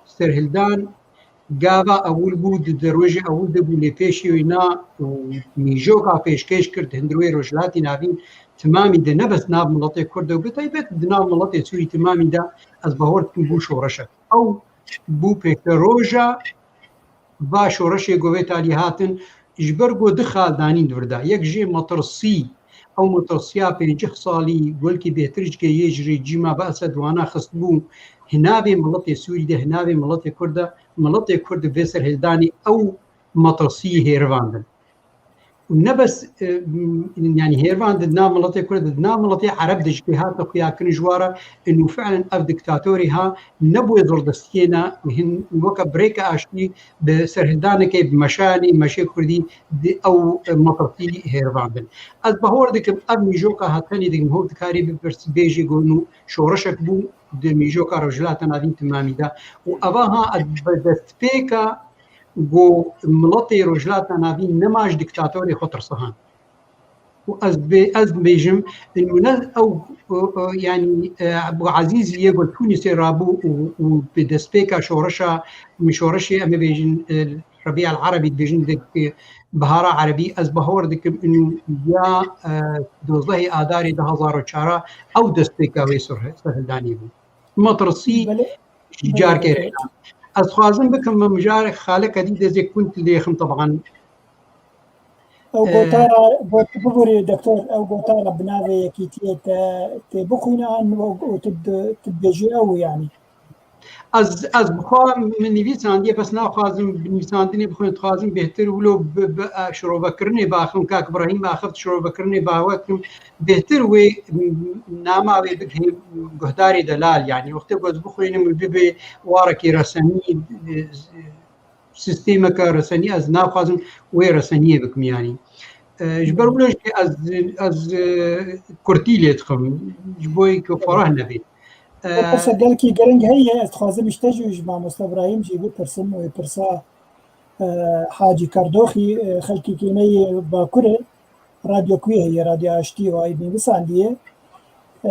serhildan gava ewil bû, di, di rojê ewil de bû, lê pêşî wî na û mîjoka pêşkêş kir di hundirê Rojhilatî Navîn timamî de, ne bes nav miletê Kurd de, bi taybet di nav miletê Sûrî timamî de, ez bahor dikim bû şoreşek. Ew bû pêşeroja va şoreşê ku vê talî hatin, ji ber ku du xal danîn di vir de. Yek jê metirsî, ew metirsiya pêncî salî, belkî bêhtir jî ke yê ji rejîma Be'esê di wana xistibû, hinavê miletê Sûrî de, hinavê miletê Kurd de, miletê Kurd di vê serhildanê ew metirsiyê hêrivandin. û ne bes, e, m-, yanî hêrvan di nav miletê Kurd, di nav miletê Ereb de jî pê hate xuyakirin ji wa re, û fiilen ev diktatorê ha nebûye zordestiyê ne, hin weke birêke aştî bi serhildanekê, bi meşanî, meşê Kurdî di ew, e, metirsî hêrvan bin. Ez bahwer dikim, ev mîjoka ha tenê dikim, hov dikarî bipirsî, bêjî go nû şoreşek bû di mîjoka Rojhilata Navîn timamî de. Û eva ha ez bi destpêka go miletê Rojhilata Navîn nema ji diktatorê xwe tirsihan. Û ez bê-, ez dibêjim, nûne ew, e, e, yanî, e, Ebû Ezîzî yê ku Tûnisê rabû û, û bi destpêka şoreşa, şoreşê em ê bêjin, e, Rebî el Erebî dibêjin, di, e, Bihara Erebî, ez bahwer dikim, û ya, e, dozdehê Adarê du hazar û çar ew destpêka wê serh-, serhildanê bû. Metirsî Belê, ji belê, carkê belê. re. Ez xwazim bikim, min mijarek xaleke dî dezê kund lêxim, teban. Ew Ee, gotara, got, bibûrê doktor, ew gotara bi navê yekîtiyê te, tê bixwîne an û, û tu di-, tu dibêjî ew, yanî? Ez, ez bi xwe min nivîsandiye, bes naxwazim bi nivîsandinê bixwînim, dixwazim bêhtir wilo bi, bi, e, şirovekirinê baxim, kak Ibrahîm axif şirovekirinê bawekim, bêhtir wê, m-, nama wê bigihê guhdarê delal, yanî wextê ku ez bixwînim û bibe warekî resenî, e, sîstemeke resenî, ez naxwazim wê reseniyê bikim, yanî. E, ji ber wilo jî ez, ez, e, kurtî lê dixim, ji bo ku ferah nebê. E, Pirsa gelkî giring heye, ez dixwazim ji te jî û ji mamoste Ibrahîm jî bipirsim, wê pirsa, e, Hacî Kerdoxî, e, xelkekî me yê Bakurê, Radyo Kuê heye, Radyo Aştî, wayî nivîsandiye. E,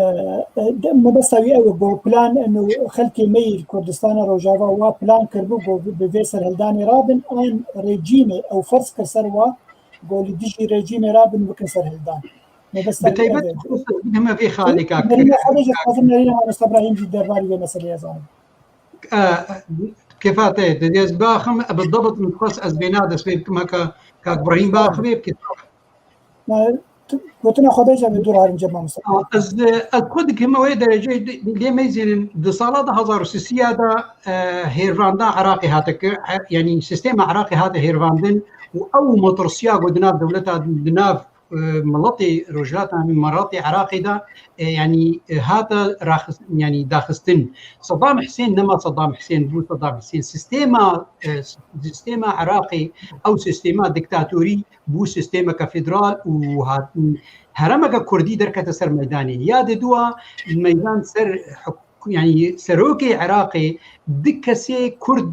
e, de, mebesta wî ew e, got plan, eno, xelkê me yê Kurdistana Rojava wa plan kiribû, got bi, bi vê serhildanê rabin, an rejîmê ew ferz kir ser wa, got li dijî rejîmê rabin, bikin serhildan. Mebesta Bi wî taybet ev e. Dixwazim bidime vê xalê kak. Nerîna xwe bêje, dixwazim nerîna mamoste Ibrahîm jî derbarê vê meseleyê zanim. E, kêfa te, didê ez baxim, e, bi debit min dixwest ez vêna dest pê bikim, heke kak Ibrahîm baxivê bi kêfa. Ma, tu, gotina xwe bêje, em ê dûr herin cem mamoste. Ez, ez xwe dikim, wê dereceyê di-, lê meyzênin di sala du hazar û sisiya de, e, hêrvanda Iraqê hate kir, e, yanî sîstema Iraqê hate hêrvandin û ew metirsiya ku di nav dewleta, di nav, e, miletê Rojhilata, miletê Iraqê de, e, yanî, e, hate raxist-, yanî daxistin. Sedam Hisên nema Sedam Hisên bû, Sedam Hisên. Sîstema, e, sîstema Iraqê, ew sîstema diktatorî bû sîstemeke federal û hat-, herêmeke kurdî derkete ser meydanê. Ya di dua meydan ser huk-, yanî serokê Iraqê du kesê kurd,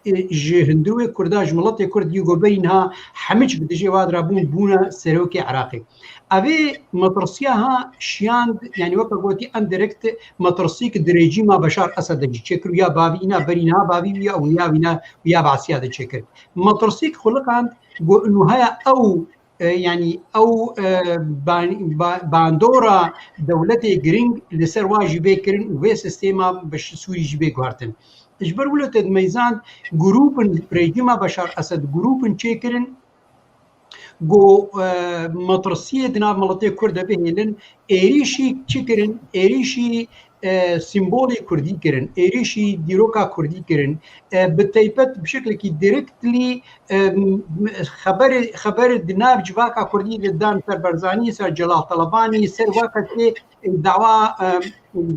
e, ji hundirê kurda, ji miletê kurd yê ku berî niha hemiç bi dijê wa dirabûn bûne serokê Iraqê. Evê metirsiya ha şiyand, yanî weke gotî endirekt metirsîk di rejîma Beşar Esed de jî çêkir û ya bavî îna berî niha bavî ya û ya wîna û ya Basiya de çêkir. Metirsîk xuliqand ku nû haya ew, e, yanî ew, e, ban-, ba-, bandora dewletê giring li ser wa jî bê kirin û vê sîstema bi şi-, Sûrî jî bê guhertin. Ji ber wilo te dimeyzand grûpin rejîma Beşar Esed grûpin çêkirin, ku, e, metirsiyê di nav miletê Kurd de bihêlin, êrîşî çi kirin? Êrîşî, e, sîmbolê Kurdî kirin, êrîşî dîroka Kurdî kirin. E, bi taybet bi şeklekî directly, e, m-, xeberê, xeberê di nav civaka Kurdî de dan ser Barzanî, ser Celal Telebanî, ser weke tê dawa, e,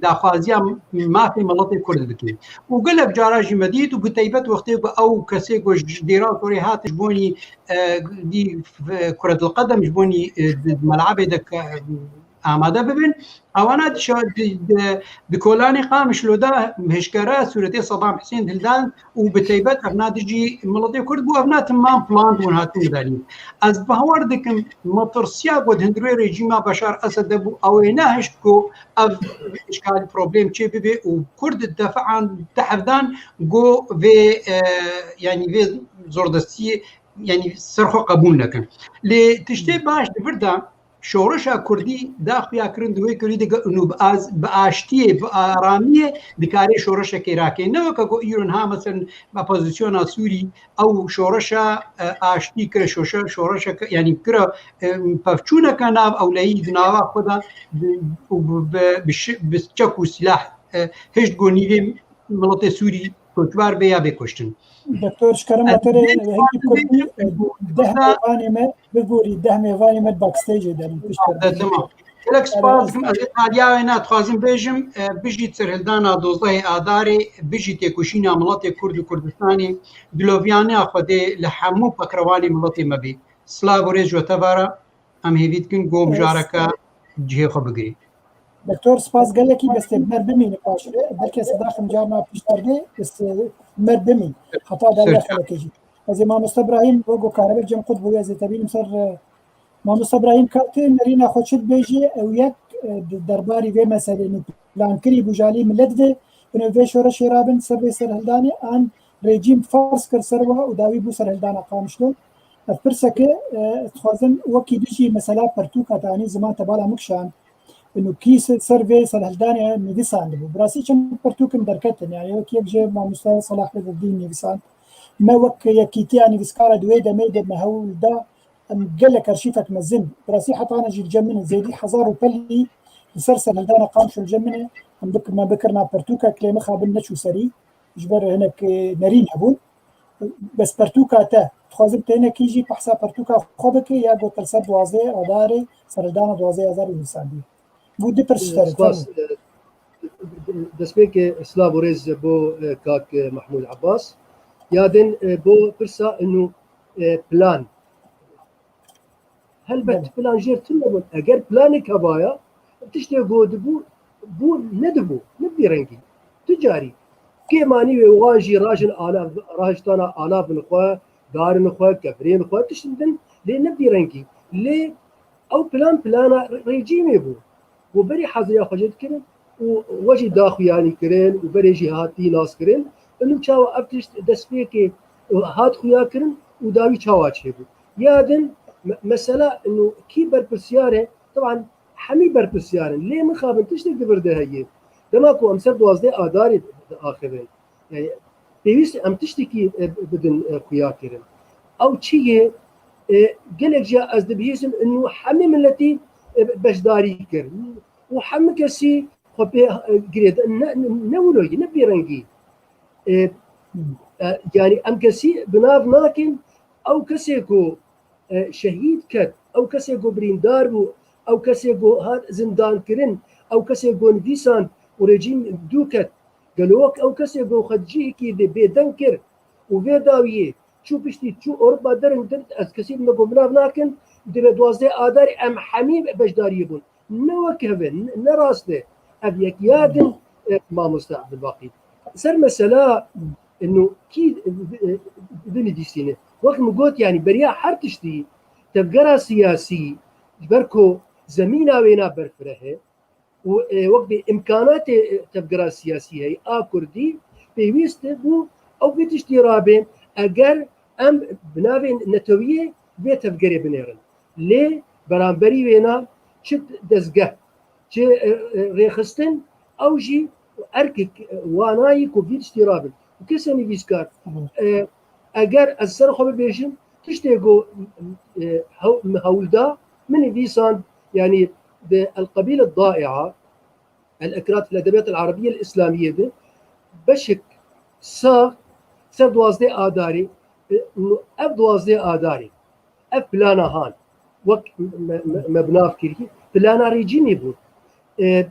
daxwaziya mafê miletê Kurd dike. Û gelek cara jî me dît û bi taybet wextê ku ew kesê ku ji dêra Torê hat ji bonî, e, dî, e, Kuretil Qedem ji bonî, e, di, di melabê de ke-, amade bibin. Ewana di şa-, di, di, di kolanê Qamişlo de hişkere sûretê Sedam Hisên hildan û bi taybet evna dijî miletê Kurd bû, evna timam plan bûn hatin danî. Ez bawer dikim, metirsiya ku di hundirê rejîma Beşar Esed de bû, ew ê nehişt ku ev îşkal, problem çê bibe û Kurd defian tehevdan ku vê, e, yanî vê zordestiyê, yanî ser xwe qebûl nekin. Lê tiştê baş di vir de şoreşa Kurdî da xuyakirin di wê kurî de ku nû bi az-, bi aştiyê, bi aramiyê dikarê şoreşekê rake. Ne weke ku îro niha, meselen, opozisyona Sûrî ew şoreşa, e, aştî kire, şoşe-, şoreşeke, yanî kire, e, pevçûneke nav ewleyî di nava xwe de bi, û bi, bi, bi şi-, bi çek û sîlah, e, hişt ku nîvê miletê Sûrî koçber bê ya bê kuştin. Doktor, ji kerema te re hingî kurdî, deh mêvanê me bigorî, deh mêvanê me backstage-ê derin. Pişt de, tamam. Gelek spas dikim. Ez ê qadiya wê ne dixwazim bêjim, e, bijî serhildana dozdehê Adarê, bijî têkoşîna miletê Kurd û Kurdistanê, diloviyaniya Xwedê li hemû pekrewanê miletê me bî. Silav û rêz ji we tevara. Em hêvî dikin ku mijareke cihê xwe bigirî. Doktor, spas gelekî, bes tê bi me bimîne paşê. Belkî Sedaxim carna pişt derdê, bes, e, bi me bimîn. Heta derya felekê jî. Ez ê mamoste Ibrahîm, wek ku karebe cem qut bûye, ez ê tebînim ser, e, mamoste Ibrahîm, ka tê nerîna xwe çi dibêjê, ew yek, e, di derbarî vê meselê nû plankirî bû ji alî milet vê, û vê şoreşê rabin ser vê serhildanê, an rejîm ferz kir ser we û dawî bû serhildana Qamişlo. Ev pirseke, e, ez dixwazim wekî dijî mesela pertûka te anî ziman te bala min kişand. Û kî se-, ser vê serhildanê nivîsandibû. Bi rastî çend pertûk in derketin. Yani wekî yek ji mamoste Selah Bedreddîn nivîsand. Me wek yekîtiya nivîskara di wê demê de me hewl da em gelek arşîvek mezin. Bi rastî heta ana jî li cem min in. Zêdî hezar û pelî li ser serhildana Qamişlo li cem min e. Em bik-, me bikirina pertûkek lê mixabin neçû serî. Ji ber hinek, e, nerîn hebûn. Bes pertûka te, dixwazim te hinekî jî behsa pertûka xwe bike ya ku te li ser duwazdeh Adarê, serhildana duwazdeh Adarê nivîsandiye. Bû du pirs ji te re, Spas. fermo. Destpêkê silav û rêz bo, e, kak, e, Mahmûd Abbas. Ya din, e, bo pirsa inu, e, plan. Helbet plan jêr tune bûn. Eger planek hebaya, tiştê ku dibû, bû nedibû, ne bi vî rengî. Tu carî. Kêmanî wê wan jî rajin alav, rajtana alavin xwe, darin xwe, kevirên xwe, tiştin din, lê ne bi vî rengî. Lê ew plan, plana re-, rejîmê bû. Ku berî haziriya xwe jê dikirin û we jî daxuyanî kirin û berê jî hatî nas kirin. Inu çawa ev tişt destpêkê hat xuya kirin û dawî çawa çêbû. Ya din me-, mesela inu kî berpirsiyar e, teban hemî berpirsiyar in. Lê mixabin tiştek di vir de heye. Dema ku em ser duwazdeh Adarê diaxivin, e, pêwîst em tiştekî, e, bidin, e, xuya kirin. Ew çi ye? E, gelek jî ez dibihîzim inu hemî miletî, e, beşdarî kir. Û hemî kesî xwe pê, e, girêdayî, ne, ne, ne wilo ye, ne bi vî rengî. E, e, yanî em kesî bi nav nakin, ew kesê ku, e, şehîd ket, ew kesê ku birîndar bû, ew kesê ku hat zindankirin, ew kesê ku nivîsand û rejîm dû ket, gelo wek ew kesê ku xwe di cihekî de bêdeng kir û vê dawiyê çû piştî çû Ewropa derin dir, ez kesî me ku bi nav nakin, divê duwazdeh Adarê em hemî beşdariyê bûn. Ne wek hev e, ne, ne rast e. Ev yek ya din, e, mamoste Abdulbaqî. Ser mesela, inu kî, e, e, binivîsîne. Wek min got, yanî beriya her tiştî tevgera siyasî, ji ber ku zemîna wêna berfireh e û, e, wek bê îmkanatê, e, tevgera siyasî heye, a kurdî, pêwîst e bû ew vê tiştî rabe, eger em bi navê netewiyê vê tevgerê binêrin. Lê beramberî wêna çi dezgeh, çi, e, e, rêxistin, ew jî erkek, e, wanayî ku vî tiştî rabin. Û kesê nivîskar, e, eger ez ser xwe bibêjim, tiştê ku, e, hew-, min hewl da, min nivîsand, yanî di El Qebîle Dai'a, El Ekrat fil Edebiyat El Arabiye El Islamiyê de beşek sax ser duwazdeh Adarê, e, ev duwazdeh Adarê, ev plana han, wek me, me, me bi nav kirî, plana rejîmê bû. E,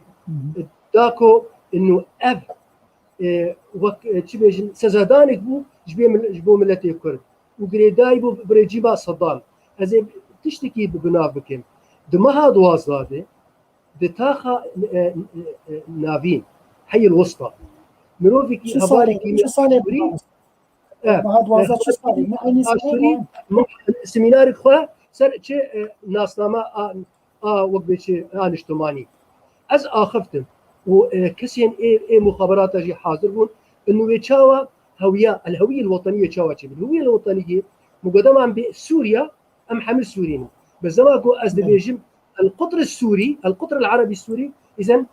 da ku inu ev, e, wek, e, çi bêjin, sezedanek bû ji bê mil-, ji bo miletê Kurd. Û girêdayî bû bi rejîma Sedam. Ez ê tiştekî bi, bi nav bikim. Di meha duwazdeh de, di taxa, e, e, e, navîn, Heyil Wista, mirovekî, hevalekî me Aşûrî, e, meha duwazdeh çi salê? Ne eynî salê, Aşûrî, me semînarek xwe ser çi, e, nasnama a, a wek bê çi a niştimanî. Ez axiftim û, e, kesên ê, ê muxaberata jî hazir bûn. Inu wê çawa hewiya, el hewiyel wetenî wê çawa çêbin? Hewiyel wetenî yê, min got, dema em bê Sûriya, em hemî Sûrî ne. Bi zema ku ez dibêjim, el qutr Sûrî, el qutr el Erebî Sûrî, îzen,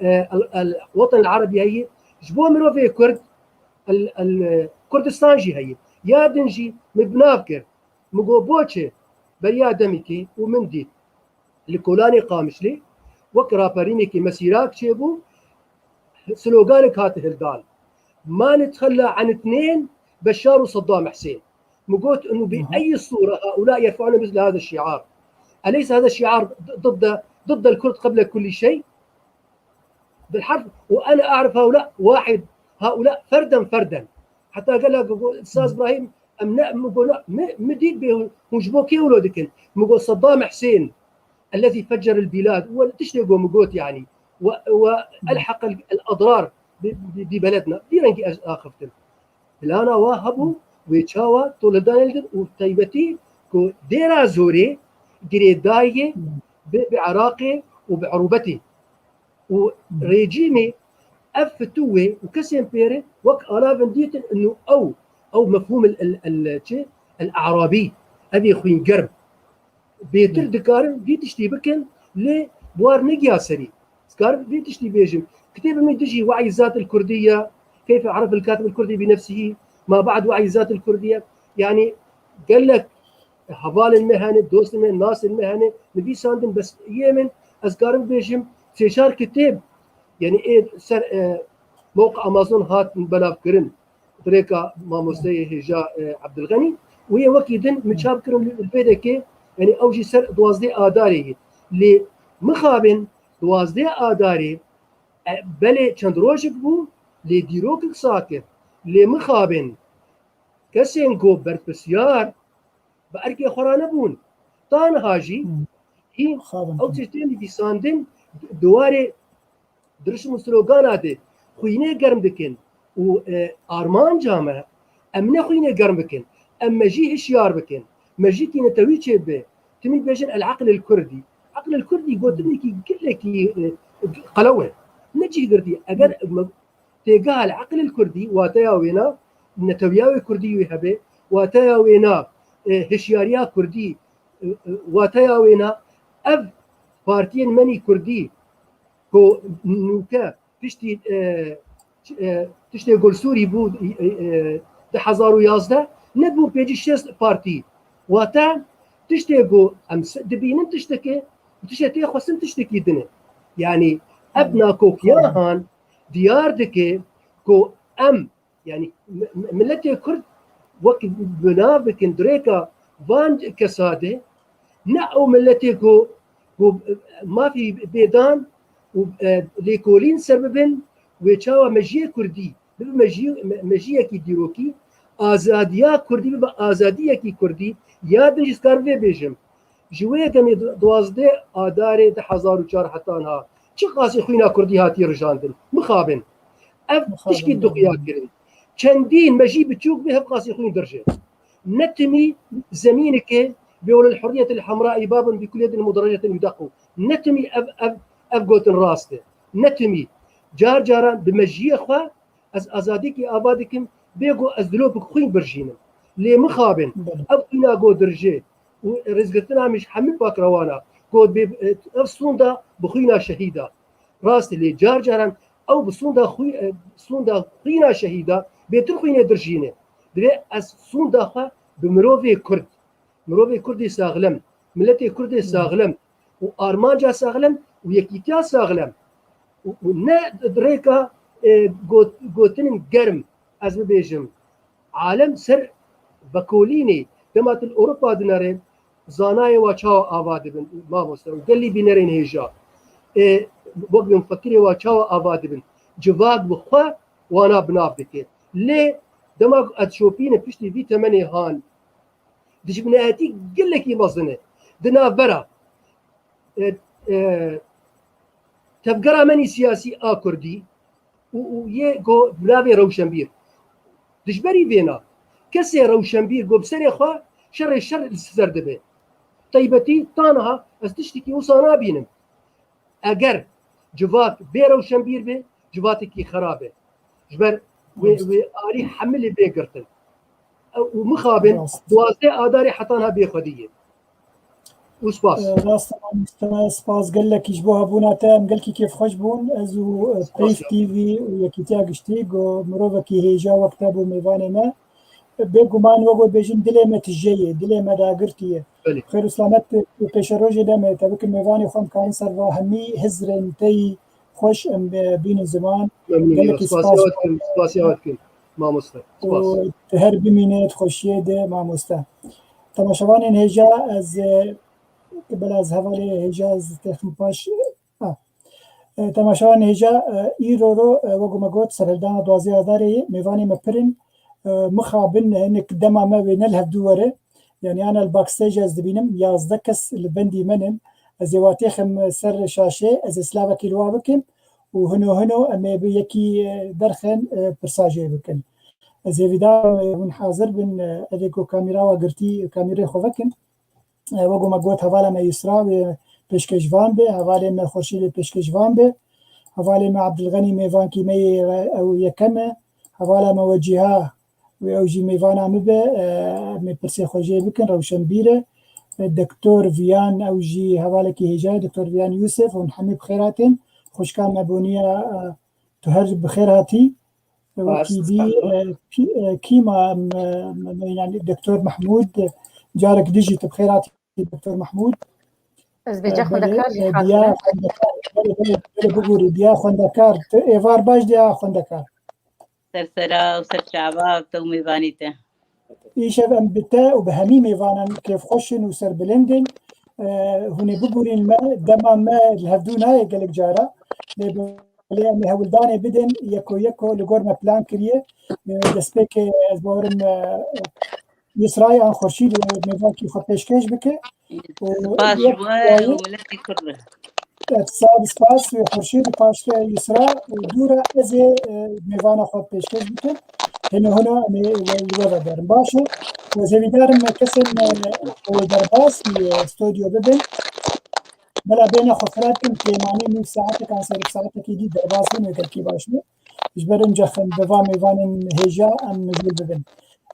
e, el, el weten el Erebî heye, ji bo mirovê Kurd, el, el, e, Kurdistan jî heye. Ya din jî min bi nav kir. Min got, boçi beriya demekê û min dît li kolanê Qamişlê wek raperînekî mesîrak çêbû, sloganek hate hildan. ما نتخلى عن اثنين، بشار وصدام حسين. مقوت انه باي صوره هؤلاء يرفعون مثل هذا الشعار؟ اليس هذا الشعار ضد ضد الكرد قبل كل شيء؟ بالحرف. وانا اعرف هؤلاء واحد، هؤلاء فردا فردا. حتى قال لك استاذ ابراهيم، ام لا، مقول لا، مديد به مجبوكي ولودكن، مقول صدام حسين الذي فجر البلاد، وتشتي قوم قوت يعني، و- والحق الاضرار ببلدنا ديرنكي اخفتن. Plana wa hebû, wê çawa tolhidanê li din û taybetî ku dêra zorê girêdayê bi, bi Iraqê û bi Erûbetê û rejîmê ev fitû wê û kesên pêre wek alavin dîtin inu ew, ew mefhûm el, el, el, çi? El Arabî, ev ê xwîngerm. Bêtir dikarin vî tiştî bikin, lê bi war negiya serî. Dikarin vî tiştî bêjin. Kitêbê min dijî We'y Zat el Kurdiye, Keyfe Aref el Katib el Kurdi bi Nefsihî, Ma Ba'd We'y Zat el Kurdiye. Yani gelek hevalên me hene, dostên me, nasên me hene, nivîsandin, bes yê min, ez karim bêjim, sê çar kitêb, yani ê ser, e, mewqa Amazon hat belavkirin. Dirêka mamosteyê hêja, e, Ebdilxenî û yê wekî din min çap kirin li, li vê dekê, yani ew jî ser duwazdeh Adarê ye. Lê mixabin duwazdeh Adarê, e, belê çend rojek bû, lê dîrokek sakir. Lê mixabin kesên ku berpirsiyar bi erkê xwe re nebûn. Ta niha jî hîn ew tiştê nivîsandin di warê dirişim û slogana de xwînê germ dikin û, e, armanca me, em ne xwînê germ bikin, em mejî hişyar bikin, mejîkî netewî çêbibe. Timî dibêjin el eql el kurdî. Eql el kurdî gotinekî gelekî, e, qelew e. Ne cih girtî. Eger me-, têgeha el eql el kurdî, wateya wêna netewiya wê kurdî wê hebe, wateya wêna, e, hişyariya kurdî, e, e, wateya wêna ev partiyên menî kurdî, ku nûke piştî, e, e, tiştê Gulsûrî bû, e, e, du hezar û yazdeh, nebû pêncî şêst partî. Wate tiştê ku em se-, dibînin tiştekê, tiştê tê xwestin tiştekî din e. Yani ev nakokiya han diyar dike ku em Yani mi-, mi-, miletê Kurd wek binav bikin dirêka van kesa de, ne ew miletê ku, ku mafî bêdan û, e, lêkolîn ser bibin, wê çawa mejiyê Kurdî bibe mejî-, me-, mejiyekî dîrokî, azadiya Kurdî bibe azadiyekî Kurdî, ya din jî dikarim vê bêjim. Ji wê demê du-, duwazdeh Adarê du hezar û çar heta niha çi qasî xwîna Kurdî hatiye rijandin? Mixabin. Ev tişkî duxiya kirin. Çendîn mejî biçûk bê hev qasî xwîn dirjê. Ne timî zemîneke bê welil hurriyetil hemra îbabin bi kulyetin mudarecetin yudaku. Ne timî ev, ev, ev gotin rast e. Ne timî. Car caran bi mejiyê xwe Ez azadiyekî ava dikim, bê ku ez dilopik xwîn birjînim. Lê mixabin, ev xwîna ku dirjê û rêzgirtina min ji hemî pakrewana, ku bê, ev sûnda bi xwîna şehîda. Rast e, lê car caran ew bi sûnda xwî-, e, sûnda xwîna şehîda bêtir xwînê dirjîne. Divê ez sûnda xwe bi mirovê Kurd, mirovê Kurdê saxlem, miletê Kurdê saxlem û armanca saxlem û yekîtiya saxlem û, û ne rêka, e, got-, gotinên germ, ez bibêjim, alem ser vekolînê, dema tu li Ewropa dinere, zanayê wa çawa ava dibin, mamoste, û gelî bînerên hêja, e, wek mufekirê wa çawa ava dibin, civak bi xwe wana binav dike. Lê dema ku ez şopînim piştî vî temenê han, dijminayetî gelekî mezin e. Di navbera, e, e, tevgera menî siyasî a Kurdî û, û yê ku bi navê Rewşenbîr. Dijberî vêna, kesê Rewşenbîr ku bi serê xwe şerê şer li ser dibe. Taybetî ta niha ez tiştekî wisa nabînim. Eger civak bê rewşenbîr be, civatekî xerab e. Ji ber wê, wê alî hemilê bê girtin. Ew û mixabin duwazdeh Adarê heta niha bê xwedî ye. Û spas. Rast e, mamoste, spas gelekî ji bo hebûna te, em gelkî kêfxweş bûn. Ez û, e, Peyv T V û Yekîtiya Giştî, ku mirovekî hêja wek te bû mêvanê me. Bêguman wek we bêjin dilê me tije ye, dilê me dagirtî ye. Belê. Xêr û selamet û pêşerojê de me te bikin mêvanê xwe, em karin ser va hemî hizrên te yî xweş em, e, bînin ziman. Memnûn. Gelekî spas. Spasiya we dikim, spasiya we dikim, mamoste. Spas. Û tu her bimîne di xweşiyê de, mamoste. Temaşevanên hêja, ez, e, bila ez hevalê hêja ez têxim paş, ha. E, temaşevanên hêja, e, îro ro, e, wek me got, serhildana duwazdeh Adarê ye, mêvanê me pir in. E, mixabin hinek dema me wê ne li hevdû were. Yani ana li backstage ez dibînim, yazdeh kes li bendî me nin. Ez ê wa têxim ser şaşê, ez ê silavekî li wa bikim û hino hino em ê bi yekî, e, derxin, e, pirsa jê bikin. Ez hêvîdar, e, hûn hazir bin, e, ev ê ku kamîra wa girtî, kamîrê xwe vekin. E, wek me got, hevala me Yusra wê pêşkêşvan be, hevalê me Xurşîd wê pêşkêşvan be, hevalê me Abdulganî mêvankî me yê ew yekem e, hevala me Wecîha wê ew jî mêvana min be, e, em ê pirsê xwe jê bikin, rewşenbîr e. E, Doktor Viyan, ew jî hevalekî hêja ye, Doktor Viyan Yusuf, hûn hemî bi xêr hatin. Xwişka me Boniya, e, tu her bi xêr hatî. E, wekî dî, e, kî-, e, kî ma, em, e, em, e, yani Doktor Mehmûd, e, carek dî jî tu bi xêr hatî, Doktor Mehmûd. Ez bêca xwendekar jî hatime. Diya xwendekar, belê, belê, belê, bigûrî, diya xwendekar. Tu êvar baş diya xwendekar. Ser sera û ser çava te û mêvanî te. Îşev em bi te û bi hemî mêvanan kêfxweş in û serbilind in. E, hûn ê bibûrîn me, dema me li hevdû nayê gelek cara. Lê belê em ê hewldanê bidin, yeko yeko li gor me plan kiriye. E, destpêkê ez bawerim, e, Yisrayê an Xurşîd, e, mêvakî xwe pêşkêş bike. Û spas ji we û miletî Kurd re. Evet, sağ ol, spas wê Xurşîd û paşke Yusra û dû re ez ê, e, mêvana xwe pêşkêş bikim. Hino hino em ê li we ve berin. Baş e. Ez hêvîdar im kesên, e, ku derbas, e, stûdyo bibin. Bila bêne xwe fireh bikin, kêmanî nîv saetek an serê saetekî dî derbas bin, wê gelkî baş be. Ji ber ince xem bi va mêvanên hêja em mijûl bibin.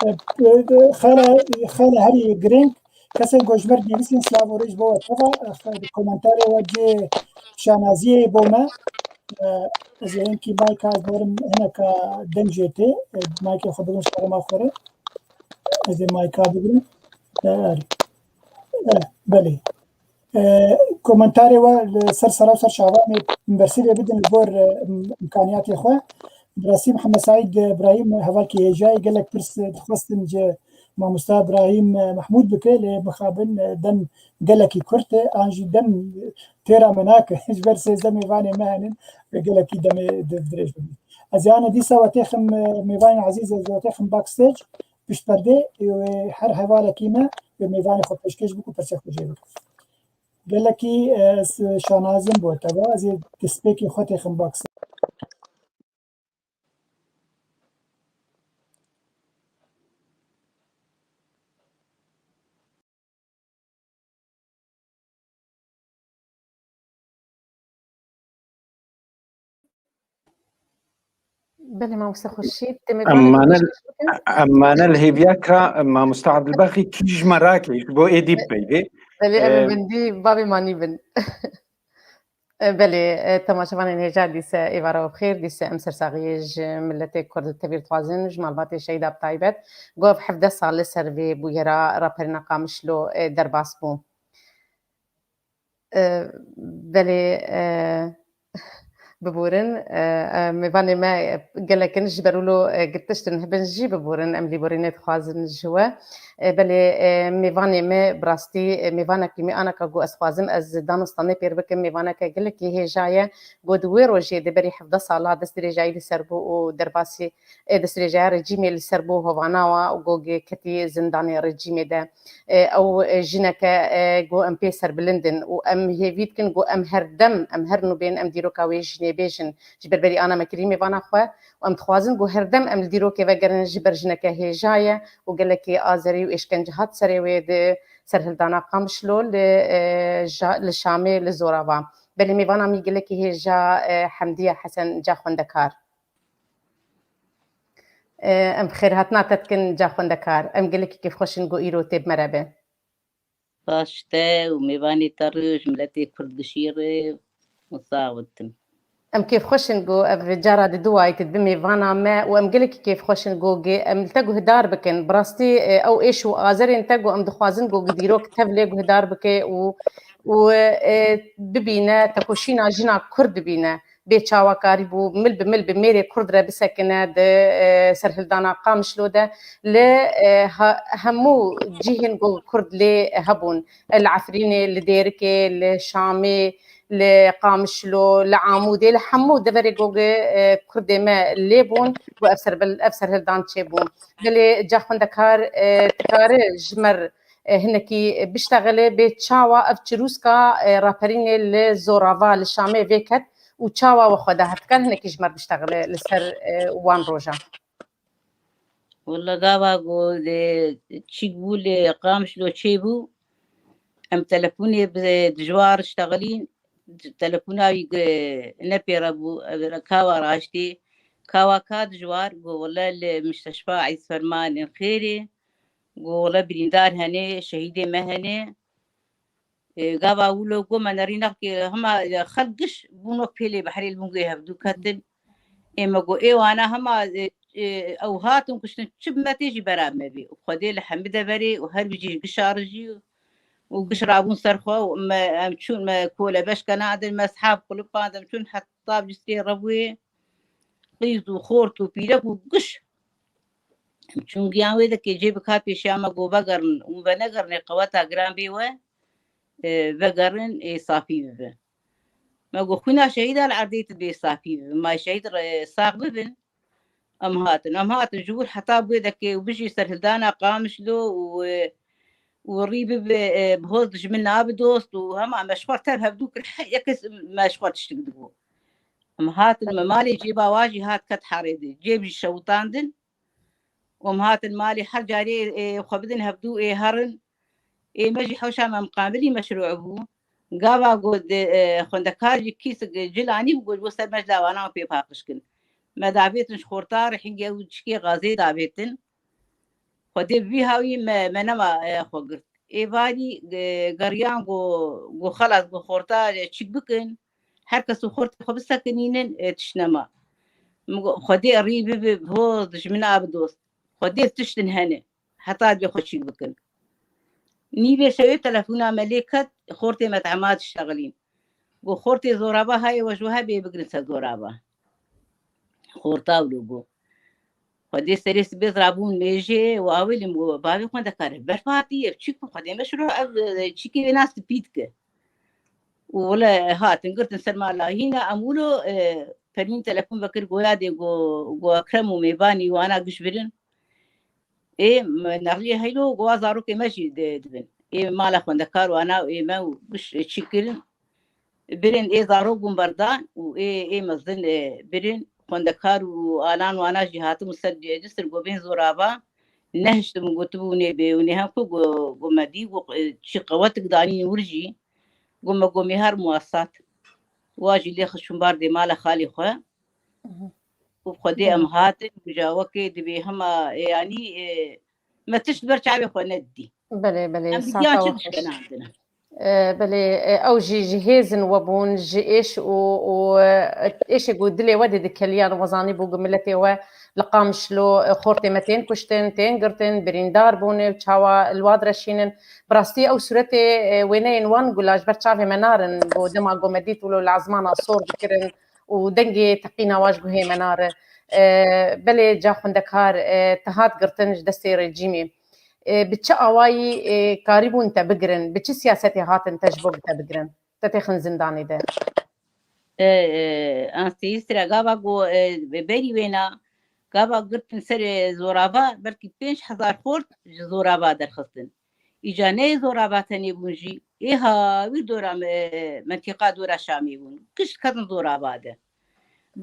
E, e, xele, xele herî girîng, kesên ku ji me re nivîsîn, silav û rêz bo we teva, e, xe-, di komentarê we cê şanaziyê bo me. E, ez ê hinkî mayka ez bawerim hineka deng jê tê. E, maykê xwe bibin ji xerema xwe re. Ez ê mayka bigrim. E, erê. E, belê. E, komentarê we li ser sera û ser çava em ê bersivê bidin li gor, e, im-, imkaniyatê xwe. Bi rastî Mihemed Seîd Îbrahîm hevalkî hêja ye, gelek pirs dixwestin ji mamosta Îbrahîm, e, Mehmûd bike, lê mixabin, e, dem gelekî kurt e, an jî dem têra me nake. Ji ber sêzdeh mêvanê me henin, e, gelekî demê di-, dirêj bibin. Ez ê ana dîsa we têxim, e, mêvanên ezîz, ez ê we têxim backstage, pişt perdê, e, wê her hevalekî me wê mêvanê xwe pêşkêş bike û pirsê xwe jê bike. Gelekî, e, ez şanazim bo te ve. Ez ê destpêkê xwe têxim baksê. Belê, mamoste Xurşîd, demê Em mane, em mane li hêviya ka mamoste Abdulbaqî kî ji me rake, ji bo êdî bipeyvê. Belê, em ê Em, bindî bavê manî bin. E, belê, e, temaşevanên hêja dîse êvara we bi xêr, dîse em sersaxiyê ji miletê Kurd tevî dixwazin, ji malbatê Şehîda bi taybet. Ku ev hevdeh sal li ser vê bûyera raperîna Qamişlo, e, derbas bû. E, belê, e, biborin, e, e, mêvanê me gelek in ji ber wilo, e, girtiştin hibin jî biborin, em lîborînê dixwazin ji we. E, belê, e, mêvanê me bi rastî, e, mêvanekî me anaka ku ez xwazim ez danostanê pêr bikim, mêvaneke gelekî hêja ye, ku di wê rojê di berî hevdeh sala destdirêjayî li ser bû û derbasî, e, destdirêjaya rejîmê li ser bû hovana wa û ku ketî zindanê rejîmê de. E, ew, e, jineke, e, ku em pê serbilind in û em hêvî dikin ku em her dem, em her nû bên em dîroka wê jinê bêjin. Ji ber berî ana me kirî mêvana xwe û em dixwazin ku her dem em li dîrokê vegerin ji ber jineke hêja ye û gelekî azerî û êşkence hat serê wê di serhildana Qamişlo li, e, ja-, li Şamê li Zorava. Belê mêvana mî gelekî hêja, e, Hemdiye Hesen ca xwendekar. E, em bi xêrhatina te dikin ca xwendekar. Em gelekî kêfxweş in ku îro tê bi me re be. Spas ji te û mêvanê te re, ji miletê Kurd gişî re û sax bitin. Em kêfxweş in ku ev cara di duwayî tu dibe mêvana me û em gelekî kêfxweş in ku gê em li te guhdar bikin. Bi rastî, e, ew êş û azerên te ku em dixwazin ku dîrok tev lê guhdar bike û, û, e, bibîne, tekoşîna jina Kurd dibîne. bê çawa karîbû mil bi mil bi mêrê Kurd re bisekine di, e, serhildana Qamişlo de. Li, e, ha-, hemû cihên ku Kurd lê hebûn, li Efrînê, li Dêrikê, li Şamê, li Qamişlo, li Amûdê, li hemû deverê ku, e, Kurdê me lê bûn, ku ev serbil-, ev serhildan çêbû. Belê ca xwendekar, e, dikare ji me re, e, hinekî biştexile, bê çawa ev çirûska, e, raperînê li Zorava, li Şamê vêket û çawa we xwe da hevdikar hinekî ji me re biştexile li ser, e, wan rojan? Walla gava ku li çîk bû, li Qamişlo çêbû, em telefonê bi dijwar ştexilîn, telefona wî gi-, ne pê re bû, ev re kawa raştî, kawa ka dijwar, got, wele li Misteşfa Îz Fermanên xêrê, got, wele birîndar hene, şehîdê me hene. E, gava wilo got, me nerî nexkê, hema, e, xelk giş bûno pêlê behrê li bûngê hevdû ketin. Ê me got, ê wana hema, e, e, ew hatin kuştin, çi bi me tê jî bera me bê. Û Xwedê li hemî deverê û her bijî giş arijî û giş rabûn ser xwe û me, em çûn, me kolebeş kenandin, me sehab kulipandin, em çûn heta bi cistê rebûyê, qîz û xort û pîrek û giş. Em çûn giyan wê de kê cê bika pêşiya me got, vegerin û venegerin ê qeweta giran bê we, e, vegerin ê safî bibe. Me got, xwîna şehîda li erdê tu bê safî bibe. Ma şehîd re-, sax bibin. Em hatin. Em hatin ji wir heta bûyê dekê û bijî serhildana Qamişlo û, e, û rî bibe, e, bi hoz dijmin nabi dost û hema me ji xwe tev hevdû kir, her yekes me ji xwe tiştik digot. Em hatin, me malê cêba wa jî hat ket herê di. Cêb jî şewitandin. Û em hatin malê her carê, ê, xwe bidin hevdû ê herin. Ê me jî hewşa me miqabilî meşrû bû. Gava got, e, xwendekar jî kîsik cil anî bû, got, bo ser me ji lawana pê paqij kin. Me davêtin ji xorta re hingê ew çikê gazê davêtin. Xwedê bi vî hawî me, me nema, e, xwe girt. Ê varî, e, geriyan got, got xelas, got xorta, e, çîk bikin. Her kes û xortê xwe bisekinînin, e, tişt nema. Min got, Xwedê rî bibe, bi hoz dijmina bi dost. Xwedê tiştin hene. Heta dibê xwe çîk bikin. Nîvê şewê telefona me lê ket, xortê me tema diştexilîn. Got, xortê zorava hayê we ji we hebê bigrin ser zorava. Xorta wilo got. Xwedê serê sibê rabûn mêjê û awilî min got, bavê xwendekar, ev berf hatiye, ev çîk bû, Xwedê me şiro ev, e, çîkê wê nas spî dike. Û wele hatin girtin ser mala hîna, em wilo, e, Permîn telefon vekir, goya dê go, go Ekrem û mêvanî wana giş birin. Ê, me nexliyê heylo, gowa zarokê me jî di-, dibin. Ê, mala xwendekar wana û ê me û giş çî kirin. Birin ê zarok bûn berdan û ê, ê mezin, e, birin. Xwendekar û alan wana jî hatibûn ser cê-, cisir go bên zorava. Nehiştibûn, gotibû nê bê û nê hem ku go, go me dî, go, e, çi qewetik danîn wir jî. Go me go mêhar muwasat. Wa jî lê xişûn bar dê mala xalê xwe. Mhm. Û Xwedê em Belê. hatin, û ja wekê dibê hema, e, yanî, e, me tişt ber çavê xwe nedidî. Belê, belê, Em bi sata giyan çi we xweş. dişkenandine. E, belê, e, ew jî ji hêzin we bûn, ji êş û, û, e, êşê ku dilê we dê dikeliyan, we zanîbû ku miletê we li Qamişlo, e, xortê me tên kuştin, tên girtin, birîndar bûne û çawa li wa direşînin. Bi rastî ew sûretê, e, wêneyên wan gula ji ber çavê me narin, ku dema ku me dît wilo li ezmana sor dikirin, û dengê teqîna wa ji guhê me nare. E, belê ca xwendekar, e, te hat girtin ji destê rejîmê. E, bi çi awayî, e, karîbûn te bigirin? Bi çi siyasetê hatin te ji bo bi te bigirin? Te têxin zindanê de. E, e, Anseyî sira gava ku, e, berî wêna gava girtin serê zorava, belkî pênc hezar xort ji zorava derxistin. Îca neyê zorava tenê bûn jî, ê hawîr dora me-, mentîqa dora Şamê bûn. Giş ketin zorava de.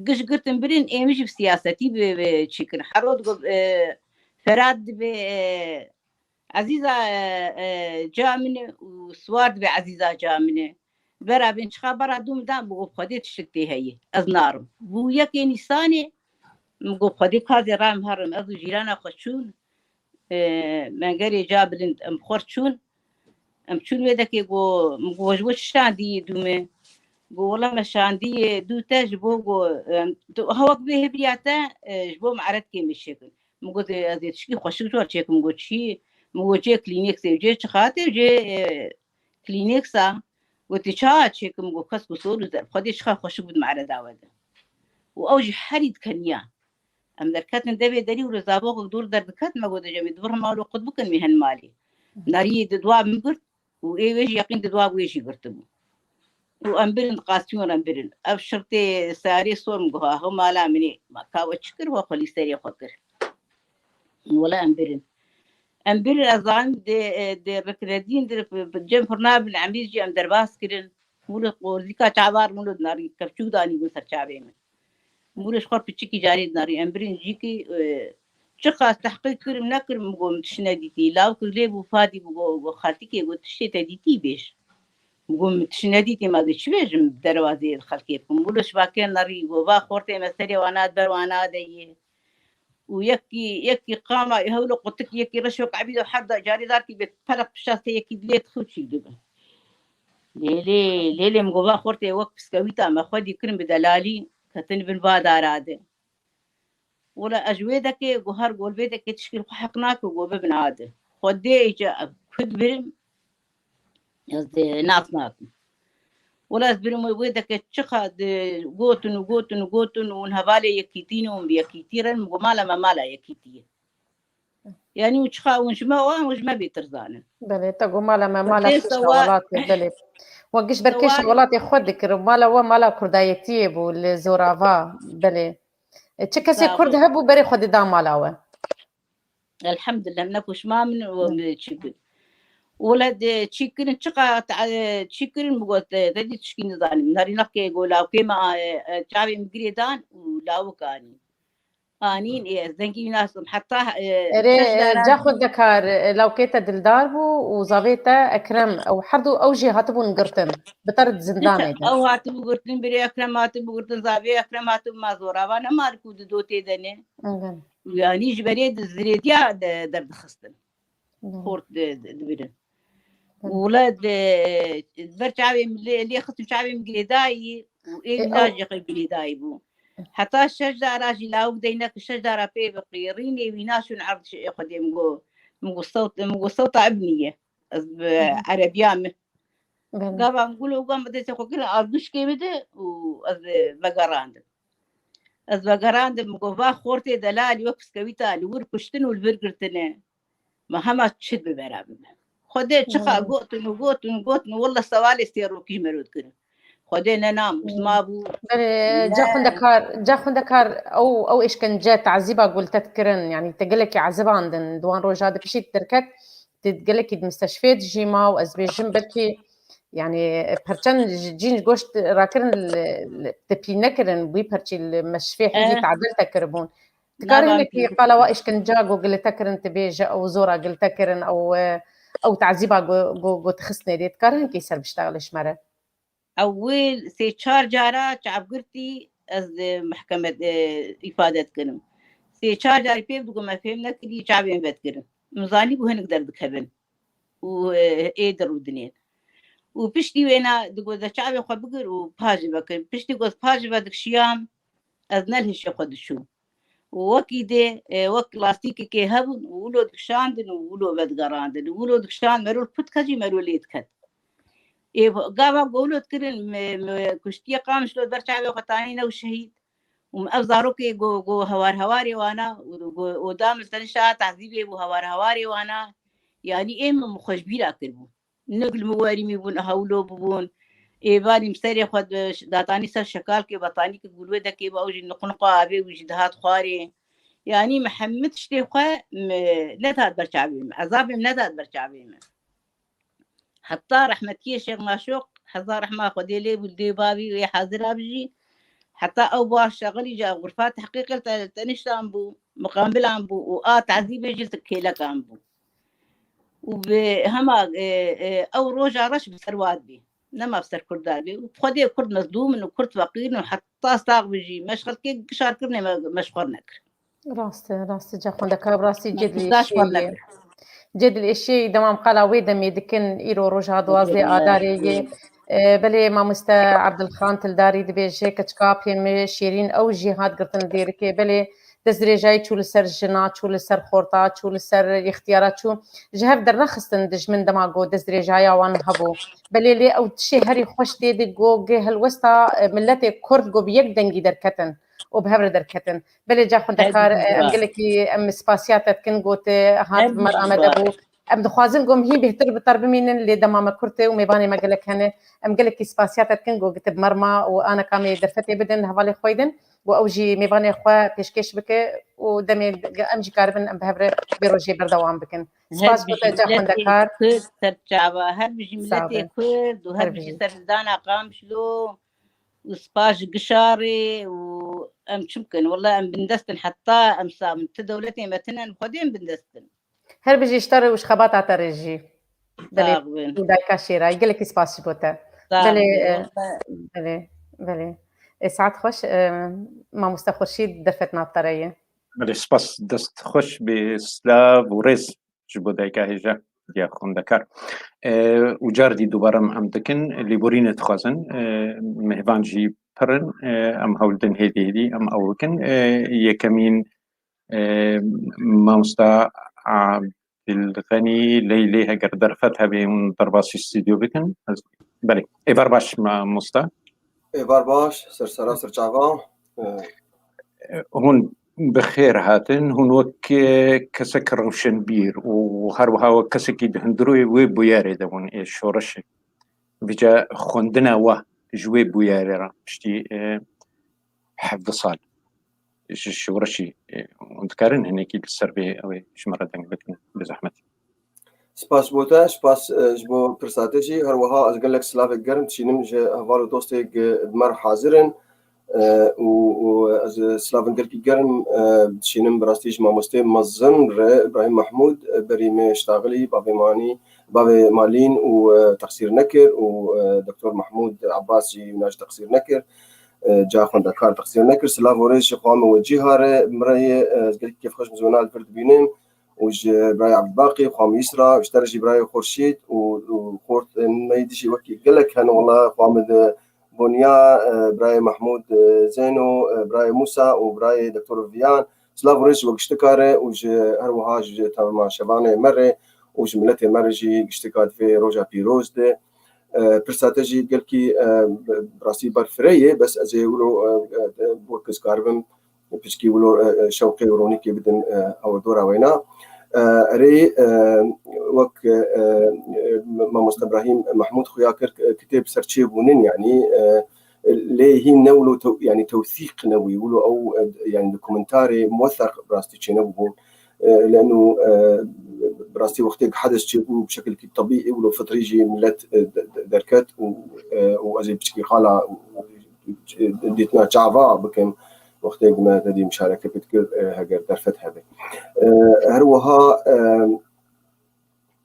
Giş girtin birin, ê min jî bi siyasetî bi, bi çêkin. Hero digo, e, Ferhat dibe, e, Ezîza, e, e, ca min e û Siwar dibe Ezîza ca min e. Bera bên çiqa bera dû min dan, bi Xwedê tiştik tê heye. Ez narim. Bû yekê Nîsanê, min got, Xwedê ka zêra em herin. Ez û cîrana xwe çûn, e, mengerê ca bilind em xwar çûn. Em çûn wê dekê got, min got, ji bo çi şandiyê dû me? Got, wela me şandiyê dû te ji bo got, em, tu hewek bê hevriya te, e, ji bo me eretkê me çêkin. Min got, ez ê tişkî xweşik ji we çêkim. Min got, çi? Min got, cê klînêksê, cê çixatê, cê, e, klînêksa. Gotî, "Çawa çêkim?" Got, "Kesk û sor û zerb. Xwedê çiqa xweşik bû di me'reda we de." Û ew jî herî dikeniya. Em derketin devê derî û li zavokek dor derdiket, me got, "Cemî, di vir hema wilo qut bikin, wî hin malê." Narî di dua min girt û ê wê jî yeqîn di dua wê jî girtibû. Û em birin, qasîyon em birin. Ev şirtê seyarê sor min got, "Ha, ho mala min ê." Ma ka we çi kir, we xwe lî serê xwe kir. Wela em birin. Em birin, ez zanim dê, e, dê Rikredîn dir, cem firna bin Emrîz jî em derbas kirin. Mûrê qorzîka çavar mûrê dinarî, kevçûk danî bin ser çavê min. Mûrê ji xwe piçikî carê dinarî. Em birin cîkî, e, çiqas tehqîq kirim nekirim, min got, "Min tişt nedîtî." Lawik lê bû fadî bû, got, got, "Xaltikê, got, tiştê te dîtî bêj." Min got, "Min tişt nedîtî, ma dê çi bêjim, derwazê xelkê bikim." Mûrê ji baken nerî, got, "Va xortê me serê wana ber wana de yê." Û yekî, yekî qama hewlo qutik, yekî reş wek ebî de her da carê darkî bê pelek pişta sê yekî dilê dixi û çîk dibe. Lê, lê, lê, lê min got, "Va xortê wek piskewîta me xwedî kirin bi delalî, ketin bin va dara de." Wela ez ji wê dekê got, her gol vê dekê tişkî li xwe heq nake got bibin ade. Xwedê îca kud birim, ez dê nas nakim. Wela ez birim wê, wê deke çiqa di gotin û gotin û gotin û hûn hevalê yekîtî ne, hûn bi yekîtî re ne, min got, "Mala me mala yekîtî ye." Yanî hûn çiqa hûn ji me wan, hûn ji me bêtir zanin. Belê, te got, "Mala me mala Xwedê pêşa sewa- welatê." Belê. We giş ber kêşa sewa- welatê xwe dikir. Mala we mala kurdayetiyê bû li Zorava. Belê. E, çi kesê Sağ Kurd ol. Hebû berê xwe dida mala we? Elhamdulillah, ne pişman min û Hı. min çi kir. Wela de çi kirin, çiqa te-, çi kirin, min got, te dî tişkî nizanim. Narî nexkê go lawkê me, e, e, çavê min girê dan û lawik anî. Anîn, ê, ez dengî wî nasim. Heta, e, Erê, şeş e, dara ca xwe dekar, e, lawkê te Dildar bû û zavê te Ekrem. Ew herdu ew jî hatibûn girtin. Bi te re di zindanê de. Ew hatibû girtin, birê Ekrem hatibû girtin, zavê Ekrem hatibû ma Zorava nema li ku di dotê de ne. Evet. Yanî ji berê di zirêdiya de derdixistin. Evet. Xort di, di, dibirin. Evet. Wele di, ber çavê min lê, lê xistin çavê min girêdayî û ê E, wî ew- najê xwe girêdayî bû. Heta şeş dara jî lawik deyne ki şeş dara pê biqîrînê wî naşûn erd şi-, xwedê min got, min got sewt, min got sewta ibnî ye. Ez bi Hı hı. erebiya min. Belê. Gava min gulo gam bi destê xwe kirin, a gişkê min de û ez, e, vegerandim. Ez vegerandim, min got, "Va xortê delalî wek piskewîta li wir kuştin û li vir girtine. Me hema çi bi vera bibe." Xwedê çiqa Hı. gotin û gotin û gotin, welle sewalê sê rokî ji me re dikirin. Xwedê ne nam, Hı. usma bû, Belê, ne ca xwendekar, ca xwendekar, ew, ew êşkence, tazîba ku li te dikirin, yanî te gelekî ezibandin, di wan roja de piştî derket, tu gelekî di misteşfê dijî ma û ez bêjim belkî, yanî perçen ji cîn goşt rakirin li, li, tepî nekirin, wî perçî li meşfê hîvî Eh. tadil te kiribûn. Dikare Navan hinekî pî. qala wa îşkenca ku gilete kirin tu bêje, ew zora gilete kirin, ew, e, ew tazîba ku, ku, ku tu xistine dê. Dikare hinekî ser biştexile ji me re? Ewil sê çar cara çavgirtî ez, e, mehkeme, e, îfade dikirim. Sê çar carî pê digo me fêm nekirî çavên vedikirin. Min zanî ku hinek derdikevin. Û, e, ê dirûdinên. Û piştî wêna digo de çavê xwe bigir û pajî vekin. Piştî ku ez pajî vedikişiyam, ez ne li hişê xwe diçûm. Û wekî dê, e, wek lastîkekê hebûn û wilo dikişandin û wilo vedigerandin. Û wilo dikişand, mero li put ket jî mero lê diket. Ê, gava go wilo dikirin, me, me kuştiye Qamişlo ber çavê xwe tanî ne û şehîd. Û ev zarokê go, go hewar hewarê wana, û go, û da min tenişa tazîbê bû hewar hewarê wana. Yanî ê min xweşbîra kiribû. Nik li min werî mî bûn, hewlo bibûn. Ê valî min serê xwe di, datanî ser şekalkê, betanî ki gulwe dekê, ew jî niqniqa avê wî jî dihat xwarê. Yanî min hemî tiştê xwe, mi, nedat ber çavê min. Ezabê min nedat ber çavê min. Heta rehmetiyê Şêx Maşoq, heza rehma Xwedê lê bû, dê bavî wê hazira bijî. Heta ew bar şexilî ca xurfa tehqîqê te, teniştan bû, miqabilan bû û a tezîbê jî kêlekan bû. Û bi hema, e, e, ew roja reş bi ser wa dibî. Nema bi ser Kurda dibî. Û Xwedê Kurd mezlûm in û Kurd feqîr in û heta sax bijî. Me ji xelkê gişar kirine, me, me ji xwe nekir. Rast e, rast e, ca xwendekar, bi rastî Me cê ji dilê daş xwe şêrî ye. Nekir. Cê dilê şêrî, demam qala wê demê dikin, îro roja duwazdeh Adarê ye. E, belê mamoste Abdulxan Tildarî dibêje, keçika pê min şêrîn ew jî hat girtin dêrikê. Belê, destdirêjayî çû li ser jina, çû li ser xorta, çû li ser ixtiyara, çû ji hev dernaxistin dijmin dema ku destdirêjaya wan hebû. Belê lê ew tişê herî xweş tê di ku gi helwesta, e, miletê Kurd ku bi yek dengî derketin û bi hev re derketin. Belê ca xwendekar, e, em gelekî em spasiya te dikin ku te hat bi me re amade bû. Em dixwazin ku em hîn bêhtir bi te re bimînin, lê dema me kurt e û mêvanê me gelek hene. Em gelekî spasiya te dikin ku tu bi me re ma û aneka me yê derfetê bidin li hevalê xwe din û ew jî mêvanê xwe pêşkêş bike û demê em jî karibin em bi hev re vê rojê berdewam bikin. Spas bo te ca xwendekar. Kurd serçava, her bijî miletê Kurd û her bijî serhildana Qamişlo û spas ji gişarê û em çi bikin? Wela em bindest in heta em sabin. Ti dewletê me tine, em xwedê em bindest in. Her bijî ji te re û ji xebata te re jî. Belê, Sax bin. Û dayika şêra, gelekî spas ji bo te. Sax Belê, bin. e, Wela belê, belê. E, saet xweş, e, mamoste Xurşîd derfet nav te re ye. Belê, spas, dest xweş bê, silav û rêz ji bo dayika hêja, diya xwendekar. E, û car dî dubare em, em dikin, lêborînê dixwazin, e, mêvan jî pir in, e, em hewl din hêdî hêdî em ew bikin. E, yekemîn, e, mamosta Abdilxenî Leylê, heger derfet hebe hûn derbasî stûdyo bikin. Ez, belê. Êvar baş mamosta. Êvar baş, ser sera, ser çava. E, hûn bi xêr hatin. Hûn wek, e, kesek rewşenbîr û her wiha wek kesekî di hundirê wê bûyerê de bûn ê şoreşê. Vêca xwendina we ji wê bûyerê re piştî, e, hevdeh sal ji şoreşî, e, hûn dikarin hinekî li ser vê ew ê ji me re deng bikin, bi zehmet. Spas ji bo te, spas, e, ji bo pirsa te jî. Her wiha ez gelek silavek germ dişînim ji heval û dostê ku bi me re hazir in. E, û, û ez silavên gelkî germ, e, dişînim bi rastî ji mamostê mezin re, Îbrahîm Mehmûd, e, berî me ştaxilî, bavê Manî, bavê Malîn û, e, texsîr nekir û, e, Doktor Mehmûd Abbas jî wina jî texsîr nekir. E, ca xwendekar texsîr nekir. Silav û rêz ji xwe me wecîha re, bi me re ye, e, ez gelkî kêfxweş im zona li vir dibînim. û ji birayê Ebdulbaqî, xwam Yisra, ji te re jî birayê Xurşîd û, û xortên me yî dijî wekî gelek hene, wela xwam di Bonya, e, birayê Mehmûd, e, Zeyno, e, birayê Mûsa û birayê Doktor Viyan. Silav û rêz ji we giştika re û ji her wiha ji temaşevanê me re û ji miletê me re jî giştika di vê roja pîroz de. E, pirsa te jî gelkî, e, bi rastî berfireh ye, bes ez ê wilo, e, e, wek ez karibim piçkî wilo, e, e, şewqê û ronîkê bidim, e, ew dora wêna. E, erê, e, wek, e, e, mamoste Îbrahîm Mehmûd xuya kir, e, kitêb ser çêbûnin, yanî, e, lê hîn ne wilo tew-, yanî tewsîq ne wî, wilo ew, e, yanî dokumentarê muwetheq bi rastî çênebûbûn. E, leno, e, bi rastî wextê ku hedes çêbû bi şekilkî tebîî, wilo fitrî jî milet, e, de-, de-, derket û, e, û ez ê piçkî xala dîtina çava bikim, wextê ku me tedî muşareke pê dikir, e, heger derfet hebe. E, her wiha, e,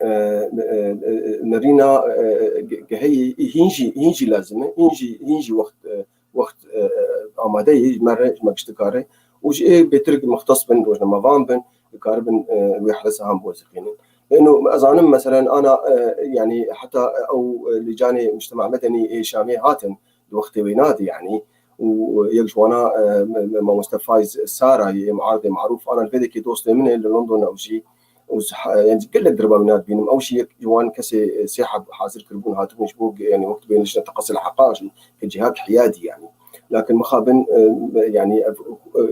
e, e, e, nerîna, e, ge-, geheyî hîn jî, hîn jî lazim e, hîn jî, hîn jî wext, e, wext, e, e, amade ye, ji me re, ji me giştika re. Û ji ê bêtir mixtes bin, rojnamevan bin, dikaribin, e, wê hedesa han biweziqînin. Leno ez zanim, meselen, ana, e, yanî heta ew, e, lîcanê mujtema medenî ê Şamê hatin, di wextê wê nadî, yanî. Û yek ji wana, e, me-, me-, mamoste Faiz Sara yê muaridê marûf, ana li vê dekê dostê min e li London, ew jî, û z-, ha-, yanî gelek diriba wî nadibînim. Ew jî yek ji wan kesê, e, sê heb hazir kiribûn, hatibûn ji bo ge-, yanî wek dibên lijne teqesil heqa jî, ke cihak hiyadî, yanî. Lakin mixabin, e, yanî ev,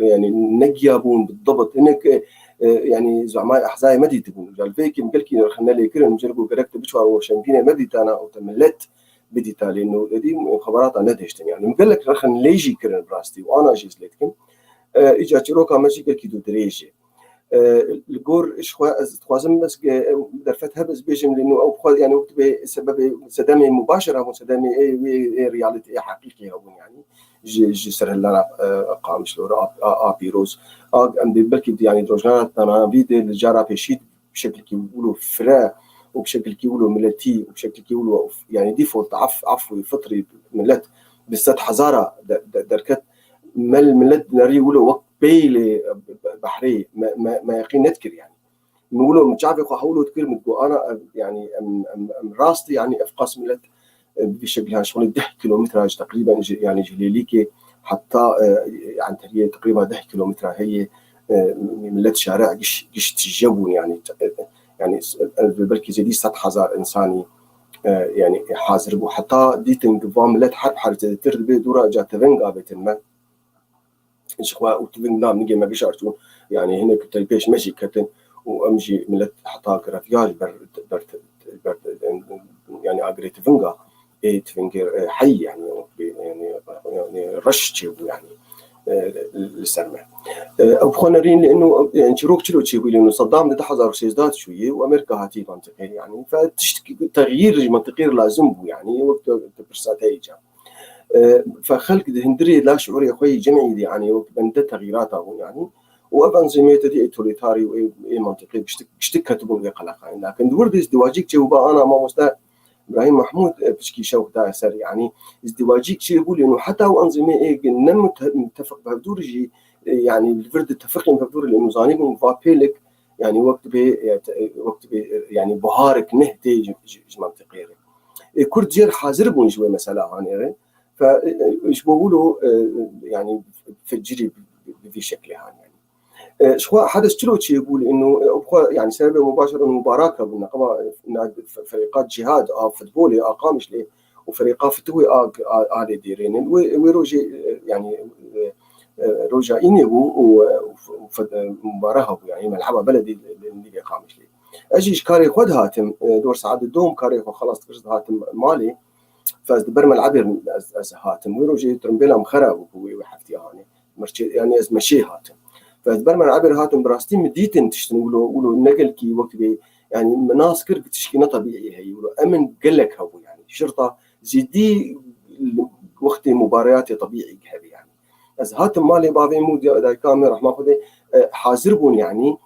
e, yanî negiyabûn bi dibit. Hinek, e, e, yanî zehmayê ehzayê me dîtibûn. Ca li vê yekê min gelkî rexne lê kirin, min jê re got gerek tu biçar û şengînê me dîtana û te milet bidîta lê nû dedî xeberata nedihiştin. Yanî min gelek rexin lê jî kirin bi rastî û ana jî ez lê dikim. E, îca çîroka me jî gelkî dû dirêj e. E, li gor ji xwe ez dixwazim bes, e, derfet hebe ez bêjim lê nû ew xwe, yanî wek dibê sebebê sedemê mubaşir hebûn, sedemê ê, ê, ê realîtê, ê heqîqî hebûn yanî. Ji, ji serhildana, e, Qamişlo re a, a, a pîroz. A, em dê belkî yanî rojnana tanavî de li cara pêşî bi şekilkî wilo fire û bi şekilkî wilo miletî û bi şekilkî wilo, yanî default af-, afwî fitrî milet bi sed hezara de-, de-, derket. Me li milet nerî wilo wek peylê behrê me, me, me yeqîn nedikir yanî. Min wilo min çavê xwe hewlo dikir, min digot ana ev, yanî em, em, em rast, yanî ev qas milet, e, bi vî şekilî, ha, şixulî deh kîlometre ji teqrîben ji, yanî ji Lêlîkê heta, e, Enteriyê teqrîben deh kîlometre heye. e, millet şare giş, giş tije bûn, yani, e, yani, e, belkî zêdî sed hezar insanî, e, yani, hazir bû. Heta dîtin ki va millet her her zêdetir dibe dûra ca tevin gavetin me. Ji xwe û tiving nam nigê me gişar çûn. Yani, hinek te pêş me jî ketin û em jî millet heta grevya ji ber, ber, ber, yani, agirê tivinga, ê tivingê, e, heyî, yani, yani, yani, reş çêbû, yani, e, li ser me. E, ew xwe nerîn li inu, yani, çîrok çilo çêbû li inu Saddam di du hezar û sêzdeh çûyê û Amerîka hatî mantiqê, yani, fe tişt texyîr ji mantiqê lazim bû, yani, wek te, te pirsat heyî ca. E, fe xelk di hundirê la şiûrê xwe yî cemî dî, yani, wek bende texyîrata bûn, yani. Û ev enzîmê te dî ê totalîtarî û ê, ê mantiqê giştik, giştik ketibûn wê qeleqayên. Lakin di wir de îzdîwacîk çêbû ba ana mamoste Îbrahîm Mahmûd, e, piçkî şewq daye ser, yani, îzdîwacîk çêbû lê û heta ew enzîmê ê ne mute-, mutefiq bi hevdûr jî, e, yani, li vir de tefiqên bi hevdûr lê û zanîbûn va pêlik, yani, wek dibê, e, te-, e, wek dibê, e, yani, buharek neh tê ji, ji, ji mantiqê re. E, Kurd jêr hazir bûn ji wê mesela hanê re. Fe, e, e, ji bo wilo, e, yani, fecirî bi, bi, bi vî şeklê han, yani. E, ji xwe hedes çilo çêbû li ino, e, bi xwe, yani, sebebê mubaşir û mubarak hebû, neqeba, e, na, fe-, ferîqa cihad a futbolê, a Qamişlê û ferîqa fitwê a, a, a lê dêrênin. Wê, wê rojê, e, yani, e, e, roja înê bû û, e, û f-, û fe-, e, mubarak hebû, yani, melheba beledî li, li, li Qamişlê. Ez jî ji karê xwe dihatim, e, dor saet di dom karê xwe xelas dikir, dihatim malê. Fe ez di ber melebê ez, ez hatim. Wê rojê tirimbêla min xera bû ku wê, wê heftiya hanê. Mirçê, yani ez meşê hatim. Fe ez di ber melebê hatim, bi rastî min dîtin tiştin wilo, wilo ne gelkî wek dibê, yani min nas kir ku tişkî ne tebîî heye wilo. Emin gelek hebû yani. Şirta zêdî wextê mubareyatê tebîî hebe yani. Ez hatim malê bavê min û dayika min rehma Xwedê, e, hazir bûn yani.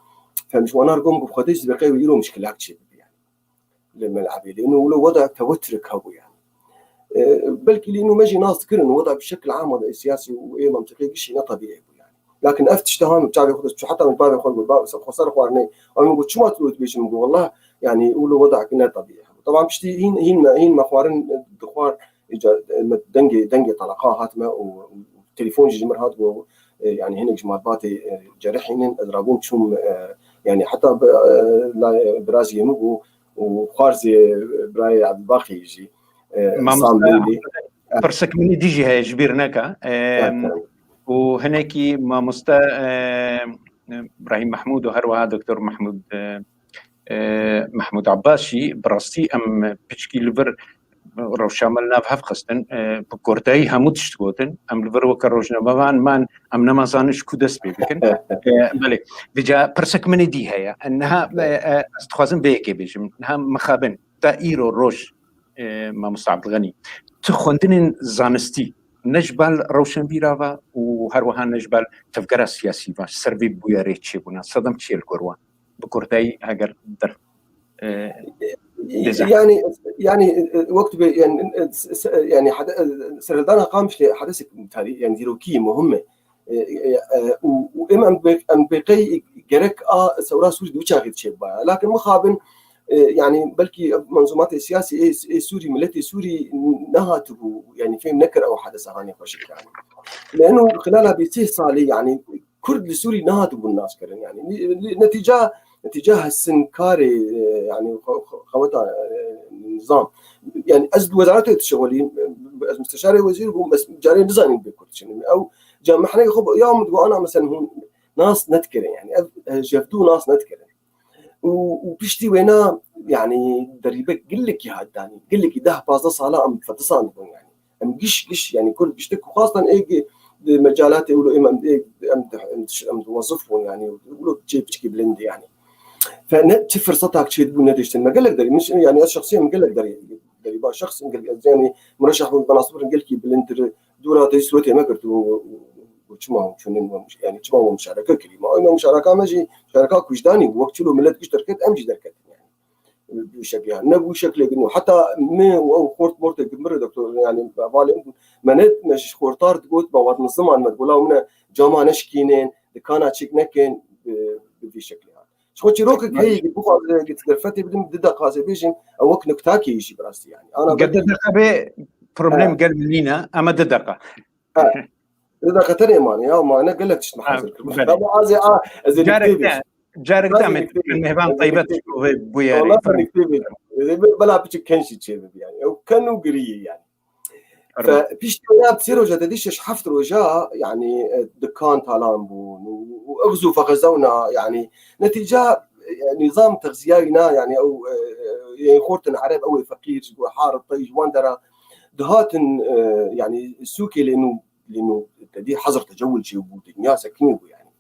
Fe min ji wana re got ku Xwedê ji deqê wî îro mişkilak çêbibe yani. Li melebê lê û wilo weda tewetirik hebû yani. E, belkî lê û me jî nas dikirin, weda bi şekil am weda siyasî û ê mantiqê gişî ne tebîî bû yani. Lakin ev tişta han çavê xwe dest çû, heta min bavê xwe got, ba, xwe ser xwarinê, ew min got, çima tu dibêjin? Min got, wallah, yani, wilo weda ki ne tebîî hebû. Taban piştî hîn, hîn me, hîn me xwarin, e, dixwar, e, ca-, e, me dengê, dengê teleqa hat me û, û telefon jî ji min hat got, e, yani, hinek ji malbatê, e, cerihînin, ez rabûm çûm, e, yani, heta bi, e, la, e, biraziyê min bû, û xwarzê birayê Ebdulbaqî jî, e, Mamoste Sam Bey, Ahmed, pirsek min dî jî heye, ji bîr neke. E, evet, evet. Û hinekî mamoste, e, Îbrahîm Mehmûd û her wiha Doktor Mehmûd, e, e, Mehmûd Abbas jî bi rastî em piçkî li vir rewşa me li nav hev xistin, e, bi kurdayî hemû tişt gotin. Em li vir weke rojnamevan man, em nema zanin ji ku dest pê bikin. E, belê, vêca pirsek min ê dî heye. Niha, e, e, ez dixwazim vê yekê bêjim. Niha mixabin, ta îro roj, e, Mamoste Abdulganî, tu xwendinên zanistî ne ji bal rewşenbîra ve û her wiha ne ji bal tevgera siyasî ve, ser vê bûyerê çêbûna, sedem çi ye li gor wan? Bi kurdayî heger der, e, bêze. Yani, yani, e, wek tu bê, yani, e, s-, s-, yani, hede-, e, serhildana Qamişlê hedesek tarî-, yani, dîrokî muhim e. E, e, e, û, û em, em bê-, em bêqey gerek a sewra Sûrî di wî çaxê çêbibaya. Lakin mixabin, e, yani, belkî ev menzûmatê siyasî ê, ê Sûrî, miletê Sûrî nehatibû, yani, fêm nekir ew hedesa hanê xweşik, yani. Leno xilala bîsî salî, yani, Kurd li Sûrî nehatibûn naskirin, yani. Li, li, netîca, netîca hesin karê, e, yani, xwe-, xwe-, xeweta, e, nizam. Yani, ez di wezaretê dişexulîm, ez musteşarê wezîr bûm, ez carê nizanîm bê Kurd çi ne. Ew, ca mehneyê xwe, ya min digot, ana, mesela, hûn nas nedikirin, yani. Ev, e, jevdû nas nedikirin. Û, û piştî wêna, yani, derîbek gelekî hat danî. Gelekî deh pazdeh sala em fetisandibûn, yani. Em giş, giş, yani, Kurd giştik ku xwestan ê gi-, di mecalatê wilo em, em, ê, em, em, em, em diwezif bûn, yani, wilo cê piçkî bilind, yani. Fe ne, çi firsetak çêdibû nediştin. Me gelek derî, min, yani, ez şexsiyen min gelek derî, derî ba şexs, gelek, ez, yani, mureşex bûn, benasibir gelkî bilindir, dûra te sûretê me girtibû, û, û, û çima hûn çûnin, yani, çima hûn muşareke kirî? Ma, ma muşareka me jî, muşareka kujdanî bû, wek çilo millet giş derket, em jî derketin, yani. Bi şeklê, ne bi şeklê din. Heta me û ew xort mortê ki mir doktor, yani, hevalê min, me ne, me ji xortar digot, me wat niziman me digot, la min cama neşkînin, dikana çêk nekin, bi, bi vî şeklê. Ji xwe çîrokek heye, bixwaze, derfetê bidim, di deqa ez ê bêjim, ew wek nuktakê jî bi rastî, yani. Ana Gel belkî di deqa bê, problem Ha. gel nîne, ama di deqa. Ha. Rêda Qeterê mane ya, mane gelek tişt me hazir kir. Belê. Ama azê a, ez ê Carek diktê te, bêjim. Carek te Azê me diktê bêjim. Mehvan Ez ê Taybet diktê bêjim. Wê bûyerê. Wala diktê bêjim. Ez ê bela piçik kenşî çêbibi yani. Ew ken û giriyê yani. Fe, piştî wê ya sê roja te dî şeş heft roja, yani, e, dikan talan bûn û, û ixzû fexezewna, yani, netîca, e, nîzam texziya wîna, yani, ew, e, yên xortin ereb, ew ê feqîr, ji bo harit tey, ji wan dera dihatin, e, yani, sûkê lê nû, lê nû te dî hezir tecewil çêbû, dinya sekinî bû, yani.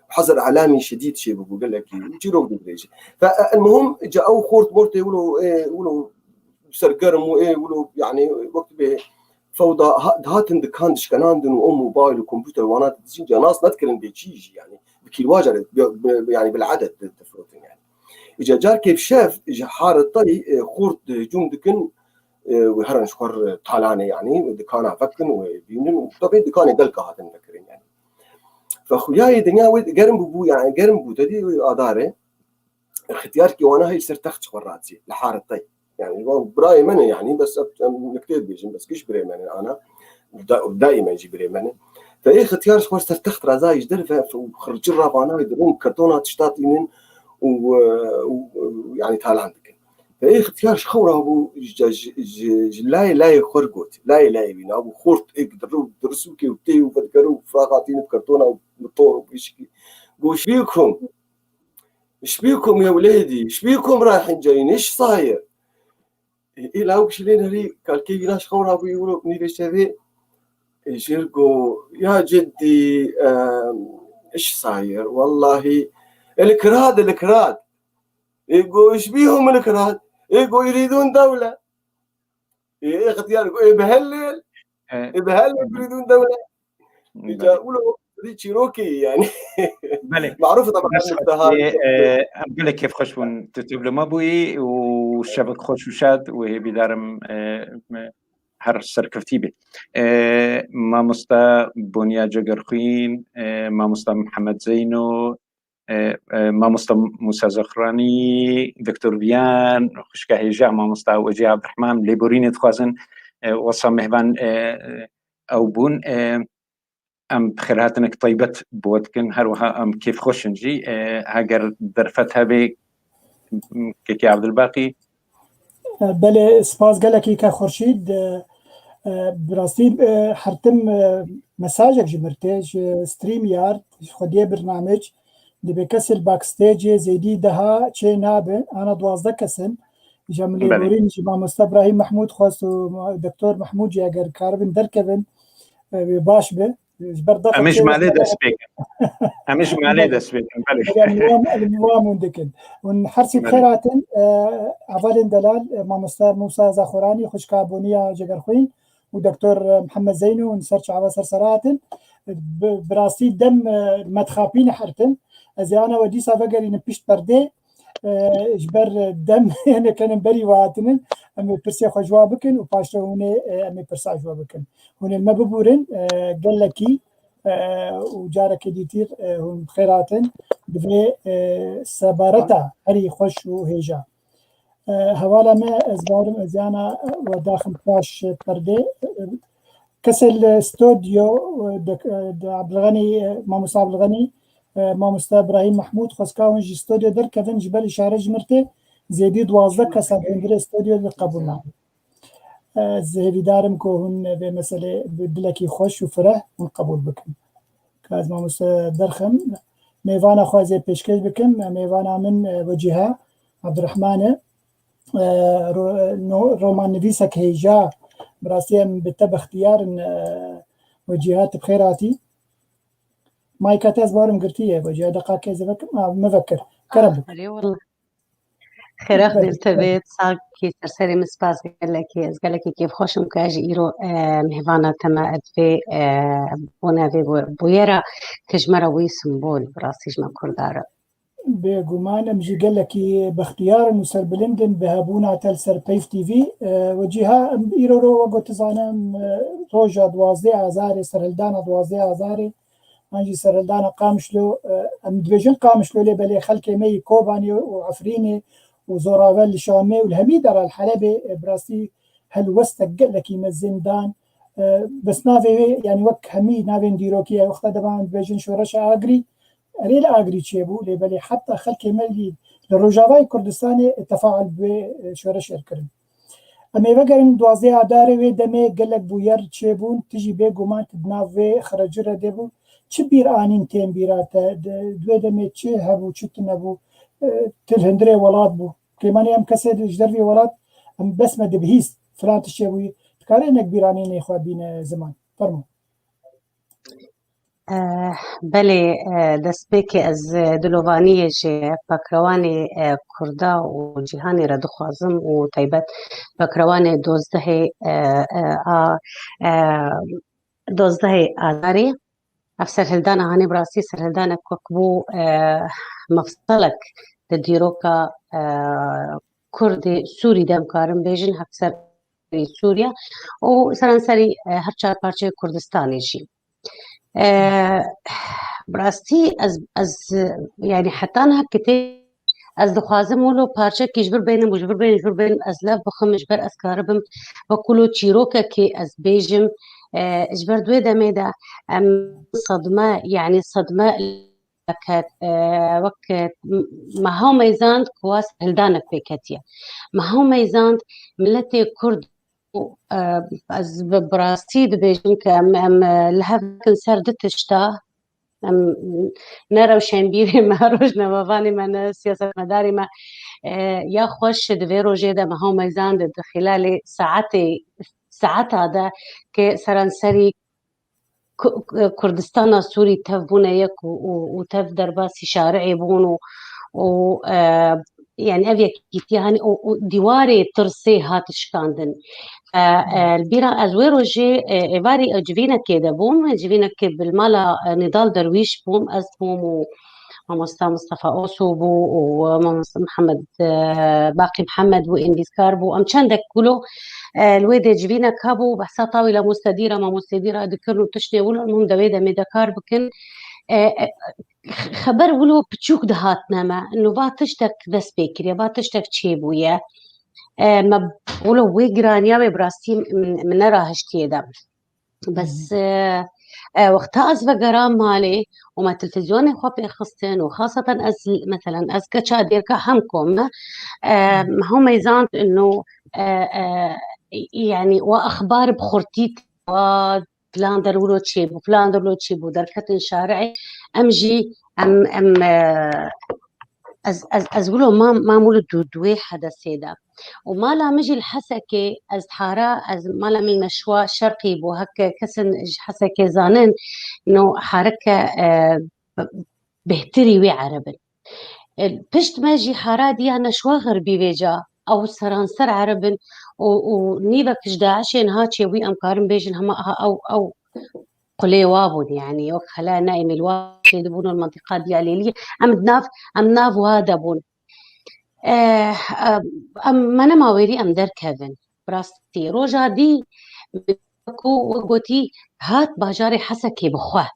Hezir elamî şedîd çêbû, gelekî, û çîrok dibêje. Fe, e, el muhim, ca ew xort mortê wilo, e, wilo sergerm û ê wilo, yani, wek bê fewda ha-, hatin dikan dişkenandin û ew mobayl û kompûter wana dijîn ca nas nedikirin bê çî jî, yani, bi kîlwaja re, bi, bi, yani, bil edet di-, difirotin, yani. Îca carkê bi şev ji haritayî, e, xort hicûm dikin, e, û herin ji xwe re talanê, yani, dikana vekin û bînin û tabii dikanê gelka hatin vekirin, yani. Fe xuyayê dinya wê germ bû, yani, germ bû, te dî adarê. Xitiyarkî wana hê li ser text ji xwe radizî, li haritey. Yani, o birayê me ne yani, bes em, em niktê dibêjin, bes giş birê me ne ana. Da-, daîmen jî birê me ne. Fe ê xitiyar ji xwe ser text razayî ji derve, fe xirci ravana wê dirin, kartona tişta tînin û, e, û, e, yani talan dikin. Fe ê xitiyar ji xew rabû, ji, ji, ji, ji layê layê xwe got, layê layê wî nabû, xort êk diru-, dirusûkê û tê û vedikero û fraxa tînin kartona û motor û pişkî. Got, şî kum. Şbîkum ya welêdî, şbîkum rahin cayîn, iş sayir. E, e, lawik şilên herî kalkê vîna ji xew rabûyî wilo nîvê şevê, e, jêr go, ya ceddî, e, iş sayir, wellahî, e, li kirad, e, li kirad. E, go, şbîhum li kirad. E, go, yirîdûn dewle. Ê, ê, xitiyar, ê, bi hellê, E, ê, bi hellê birîdûn dewle. Îca belê. Ulo, rî çîrokê yani. Belê. Maruf da Bes bakar xwe, e, e, em gelek kêfxweş bûn tu, tu bi me bûyî û şevek xweş û şad û hêvîdarim, e, me her serkeftî bê. E, mamosta Bonya Cegerxwîn, e, mamosta Mihemed Zeyno, e, e, mamosta Musa Zexranî, Doktor Viyan, xwişka hêja, mamosta Wecî Abdurrahman, lêborînê dixwazin, e, wesa mêvan, e, e, ew bûn. E, em xêrhatinek taybet bo dikin, her wiha em kêfxweş in jî. E, heger derfet hebe, Kekê Abdulbaqî. E, belê, spas gelekî ke Xurşîd, e, e, bi rastî, e, her tim, e, mesajek ji mir tê, ji StreamYard, ji xwediyê birnamec, dibê kesê li backstagê zêdî deha çê nabe, ana duwazdeh kes in. Îca min Belê. lêborîn ji mamoste Ibrahîm Mehmûd xwest û ma-, Doktor Mehmûd jî eger karibin derkevin, e, wê baş be. Ji ber daxa Em ê ji çê malê wexta dest pê kin. Em ê ji malê Belê. dest pê kin, belê. Belê, em li wan, em li wan hûn dikin. Hûn her sî bi Belê. xêr hatin, e, hevalên delal, e, mamoste Mûsa Zaxoranî, xwişka Boniya Cegerxwîn û Doktor Mihemed Zeyno hûn ser çava ser sera hatin. Bi, bi rastî dem, e, me dixapîne her tim. Ez ê ana we dîsa vegerînim pişt perdê. E, ji ber dem hênek henin berî we hatinin, em ê pirsê xwe ji we bikin û paştre hûn ê, e, em ê pirsa ji we bikin. Hûn ê me bibûrin, e, gelekî, e, û carekê dîtîr, e, hûn bi xêr hatin. Divê, e, sebareta herî xweş û hêja. E, hevala me, ez bawerim ez yana we daxim paş perdê. E, kesê li stodyo, e, de, e, de Abdulxenî, e, mamosta Abdulxenî, e, mamosta Ibrahîm Mehmûd, xwestka hûn ji stodyo derkevin, ji ber îşare ji mir tê, zêdî duwazdeh kesa di hundirê stodyo de qebûl nakin. Ez hêvîdar im ku hûn vê meselê bi dilekî xweş û fireh hûn qebûl bikin. Ka ez mamoste derxim, mêvana xwe ez ê pêşkêş bikim. Mêvana min, e, Wecîha Abdurrahman e. E, ro-, no-, romannivîsek hêja. Bi rastî em bi te bextiyar in, e, Wecîha, tu bi xêr hatî. Mayka te ez barim girtiye, Wecîha, deqakê ez ê vekim, a, me vekir. Kerem bike. Erê wele. Xêrek Belê. Dîl te bê, sakî serserê min spas gelekî. Ez gelekî kêfxweş im ku ez jî îro, e, mêvana te me, ez vê, e, bona vê bu-, bûyera ke ji me re wî simbol, bi rastî ji me Kurda re. Bêguman em jî gelekî bextiyar in û serbilind in bi hebûna te li ser Peyv T V. E, Wecîha, em îro ro wek ku tu zanim, e, roja duwazdeh Azarê, serhildana duwazdeh Azarê, an jî serhildana Qamişlo, e, em dibêjin Qamişlo lê belê xelkê me yê Kobanê û Efrînê û Zoravel li Şamê û li hemî dera li Helebê, e, bi rastî helwestek gelekî mezin dan, E, bes navê wê, yani wek hemî navên dîrokî ye, wexta dema em dibêjin şoreşa Agirî, erê li Agirî çêbû, lê belê heta xelkê me li, li Rojavayê Kurdistanê tefaul bi wê, e, şoreşê kirin. Em ê vegerin duwazdeh Adarê, wê demê gelek bûyer çêbûn, tu jî bêguman tu di nav vê xereci re de bû. Çi bîr anîn tên bîra te? Di, di wê demê çi hebû, çi tune bû? E, tu li hundirê welat bû. Kêmanî em kesê di, ji dervî welat, em bes me dibihîst, filan tişt çêbûyî. Dikare hinek bîranînê xwe bîne ziman. Fermo. Eh, belê, eh, destpêkê ez, eh, dilovaniyê ji pakrewanê, eh, Kurda û cîhanê re dixwazim û taybet pakrewanê dozdehê, eh, eh, a, eh, dozdehê Adarê. Ev serhildana hanê bi rastî serhildanek wek bû, eh, mefselek di dîroka, eh, Kurdê Sûrî de em karin bêjin, hevser Sûriye û seranserî, eh, her çar parçeyê Kurdistanê jî. Eh, bi rastî ez, ez, yani heta niha kitê ez dixwazim wilo parçekî ji vir bênim û ji vir bênim, ji vir bênim, ez lev bixim, ji ber ez karibim wek wilo çîrokekê ez bêjim, eh, ji ber di wê demê de em sedme, yani sedme ket, e, wek, e, m-, me hew meyzand ku wa hildanek pê ketiye. Me hew meyzand miletê Kurd û, e, ez bi, bi rastî dibêjim ke em, em, e, li hev dikin ser du tişta. Em, ne rewşenbîrê me, rojnamevanê me, ne siyasetmedarê me, e, ya xweş di vê rojê de me hew meyzand di xîlalê saetê, saeta de ke seranserî Ku-, Kurdistana Sûrî tev bûne yek û, û, û tev derbasî şari'ê bûn û, û, e, yani ev yekîtiya hani û, û dîwarê tirsê hat şikandin. E, e, li bîra ez wê rojê, e, êvarî, e, civînekê de bûm, civînekê bi mala, e, Nîdal Derwîş bûm, ez bûm û mamosta Mustafa Oso bû û mamosta Mihemed, e, Baqî Mihemed bû, êndîskar bû. Em çendek wilo, e, li wê dê civînek hebû, behsa tawîla mustedîra, mamostedîra dikirin û tiştê wilo, em hûn dewê demê de kar bikin. E, e, xeber wilo piçûk dihatine me, ino va tiştek dest pê kiriye, va tiştek çêbûye. E, me wilo wê giraniya wê bi rastî min, min nerahiştiye de. Bes, e, e, wexta ez vegeram malê û me televîzyonê xwe pê xistin û xaseten ez, meselen, ez keça dêrka hem kom me, e, me hew meyzand ino, e, e, yani, wa exbar bi xurtî, wa filan der wilo çêbû, filan der wilo çêbû, derketin şari'ê, em jî, em, em, e, ez, ez, ez wilo mam, mam wilo du, di wê hedesê de. Û mala min jî li Hesekê, ez hara, ez mala min meşwa şerqî bû, heke kesin ji Hesekê zanin, no hareke, e, bêhtirî wê ereb in. E, pişt me jî hara diya neşwa xerbî vêca, ew seranser ereb in û, û nîvek ji DAIŞê niha çêbûyî em karin bêjin hema aha ew, ew qulê wa bûn, yani wek xela ne êmî li wa çêdibûn û li mentiqa diya Lêliyê. Em di nav, em nav wa de bûn. Eh, em, em, me nema wêrî em derkevin. Bi rastî, roja dî ku we gotî hat bajarê Hesekê bi xwe.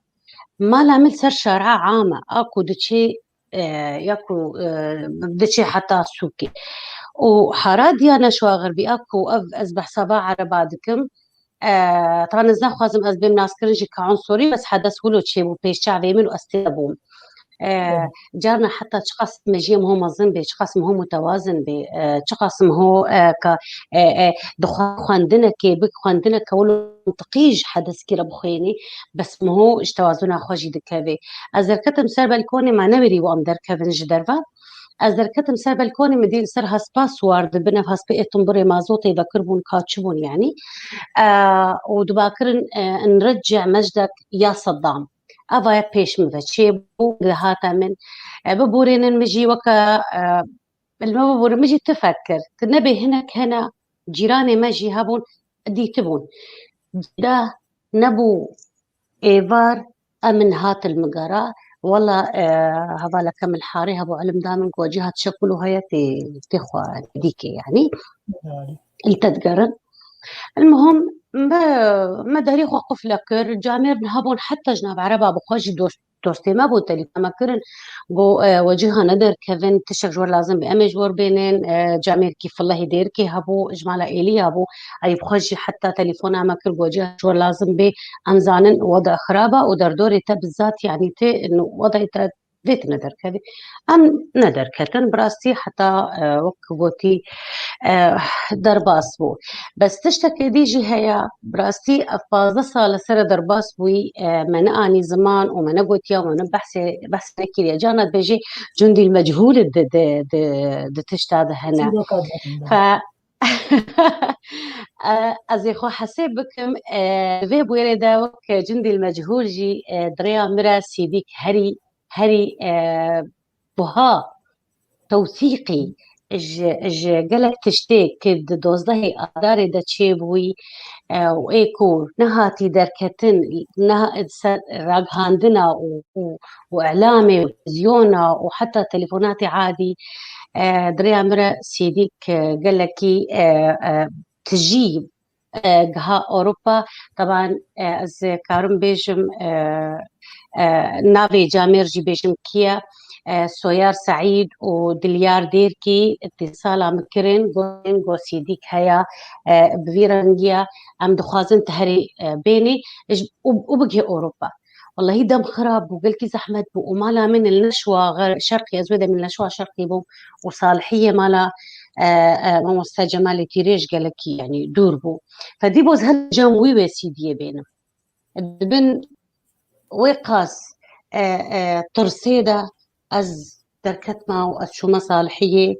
Mala min ser şara am e, a ku diçê, eh, ya ku, eh, diçê heta sûkê. Û hara diya neşwa xerbî, a ku ev ez behsa va ereba dikim, e, taban ez naxwazim ez bêm naskirin jî ka unsurî, bes hedes wilo çêbû pêş çavê min û ez tê bûm. E, carna heta çiqas mejiyê min ho mezin bê, çiqas min ho mutewazin bê, e, çiqas min ho, e, ka, e, e, dixwe xwendinekê, bi xwendineke wilo mintiqî ji hedeskî re bixwênî, bes min ho ji tewazuna xwe jî dikevê. Ez derketim ser belkonê, me newêrî û em derkevin ji derve. Ez derketim ser belkonê, min dî li ser hespa siwar dibin, ev hespê ê tumbirê mazotê vekiribûn, ka çi bûn, yanî. E, û dibakirin, e, in rece mejdek ya Seddam. Eva ye pêş min ve çêbû, dihate min. E, biborînin min jî weke, e, li me biborin, min jî tifek kir. Tu nebê hinek hene, cîranê me jî hebûn, dîtibûn. De nebû êvar, em min hat li min gera. Wela, e, hevaleke min li harê hebû, ilim da min ku cî hat şekil û heye tê, tê xwe dîkê, yanî. Li te digerin. Elmuhim, me, me derê xwe qufle kir, camêr hebûn, heta ji nav ereba bi xwe jî dost dostê me bû, telefona me kirin, got, e, we cîha nederkevin, tiştek ji we lazim be, em ê ji we bênin, e, camêrkî filehî dêrkê hebû, ji mala êlî ya bû, eyb xwe jî heta telefona me kir, got, cîha ji we lazim bê, em zanin weda xirab e û derdorê te bi zat, yanî tê, weda te vê tine derkevî. Em nederketin, bi rastî heta, e, wek gotî, e, derbas bû. Bes tiştekê dî jî heye, bi rastî ev pazdeh sal li ser e derbas bûyî, e, me neanî ziman û me negotiya û me ne behsê, behs nekiriye. Carna dibêjê cundî mechûl di, di, di, di tişta de hene. Çîroka de hene. Fe, e, ez ê xwe hesê bikim, e, vê bûyerê de wek cundî mechûl jî, e, di rêya min re sîdîk herî herî, e, buha tewsîqî ji, ji gelek tiştê ki di dozdehê Adarê de çêbûyî, e, û ê ku nehatî derketin, neha-, ser ragihandina û, û, û îlamê û televizyona û heta telefonatê adî, e, di rêya min re sîdîk, e, gelekî, e, e, tijî e, giha Ewropa. Teban, e, ez karim bêjim, e, e, navê camêr jî bêjim kî ye. E, Soyar Seîd û Dilyar Dêrkî îtîsala min kirin, gotin, got sîdîk heye, e, bi vî rengiya em dixwazin tu herî, e, bênî, û, û bigihê Ewropa. Wellahî dem xirab bû, gelkî zehmet bû û mala min li neşwa xer-, şerqî, ez wê demê li neşwa şerqî bûm û salihiyê mala, e, e, mamoste Cemalê Tîrêj gelekî, yanî dûr bû. Fedî boz her cem wî wê sîdiyê bênim. Di bin wê qas, e, e, tirsê de ez derketma û ez çûme salihiyê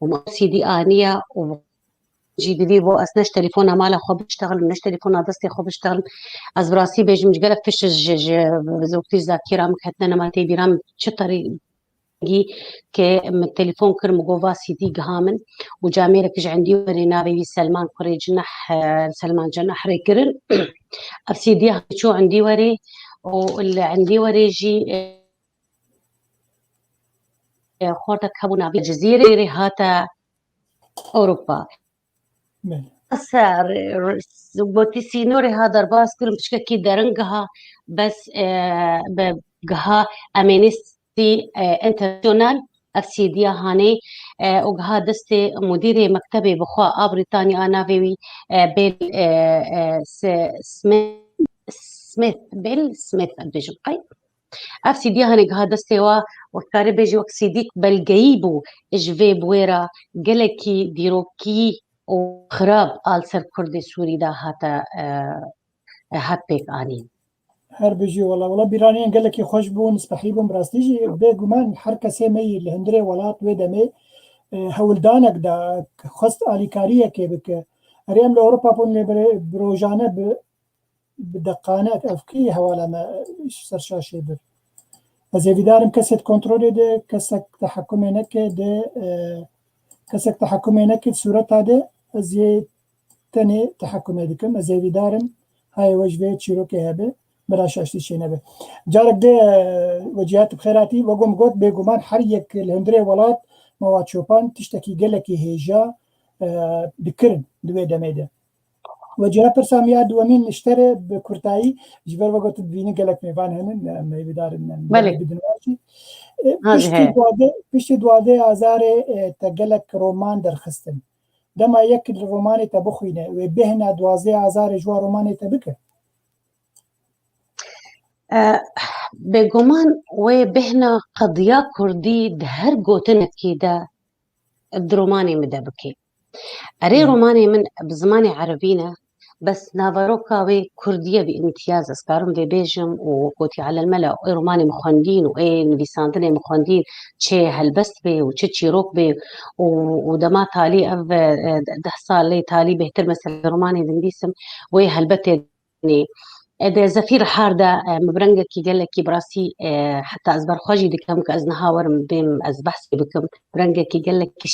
û me sîdî aniye û jî divî bo ez ne ji telefona mala xwe biştexlim, ne ji telefona destê xwe biştexlim. Ez bi rastî bêjim, ji gelek tişt ji, ji, ji wextî zakîra min ketine nema tê bîra min çi terî gî ke min telefon kir, min got va sîdî giha min û camêrek ji endî werê navê wî Selman kurê Cineh, e, Selman Cineh rê kirin. Ev sîdiya çû endî werê û li endî werê jî, e, e, xortek hebû navê Cizîrê rê hate Ewropa. Belê. Ser, gotî sînorê ha derbas kirin, piçkekî derin giha, bes, e, be giha Amnesty, e, International, ev sîdiya hanê, e, û giha destê mudîrê mektebê bixwe a Brîtanî a navê wî, e, Bill, e, e, S-, Smith, Smith, Bill Smith, em bêjin qey. Ev sîdiya hanê giha destê wa, wek karê bêjî wek sîdîk belgeyî bû ji vê bûyera gelekî dîrokî û xirab a li ser Kurdê Sûrî de hate, e, e, hat pêk anîn. Her bijî wela. Wela bîraniyên gelekî xweş bûn, spehî bûn, bi rastî jî bêguman her kesê me yî li hundirê welat wê demê, e, hewldanek da, xwest alîkariyekê bike. Erê em li Ewropa bûn lê bi, bi rojane bi, bi deqane ev kî hewala me ji ser şaşê bir. Ez hêvîdar im kesê di kontrolê de, kesek tehekûmê neke de, e, kesek tehekûmê neke di sûreta de ez yê tenê tehekûmê dikim. Ez hêvîdar im hayê we ji vê çîrokê hebe, bila şaştî çênebe. Carek de, e, wecîhat bi xêr hatî, wek min got, bêguman her yek li hundirê welat, Mewa Çopan tiştekî gelekî hêja, e, dikirin di wê demê de. Wecîha pirsa min ya duwemîn ji te re bi kurtayî, ji ber wek tu dibînî gelek mêvan henin, em hêvîdar in, em Belê. Bidin wan jî. E, Ha, piştî he. duadê, piştî duadê Azarê, e, te gelek roman derxistin. Dema yek li romanê te bixwîne, wê bêhna duwazdeh Azarê ji wan romanê te bike? E, bêguman wê bêhna qediya kurdî di her gotinekî de di romanê min de bike. Erê, Hı. romanê min bi zimanê erebî ne, bes naveroka wê kurdî ye bi îmtiyaz, ez karim vê bêjim û gotî elelmela ê romanê min xwendîn û ê nivîsandinê min xwendîn, çi helbest bê û çi çîrok bê û, û dema talî ev, e, deh sal lê talî bêhtir mesela romanê dinivîsim, wê helbetê nê. E, di Zefîr Hard de, e, min bi rengekî gelekî bi rastî, e, heta ez ber xwe jî dikem ku ez niha werim bêm ez behsê bikim. Bi rengekî gelekî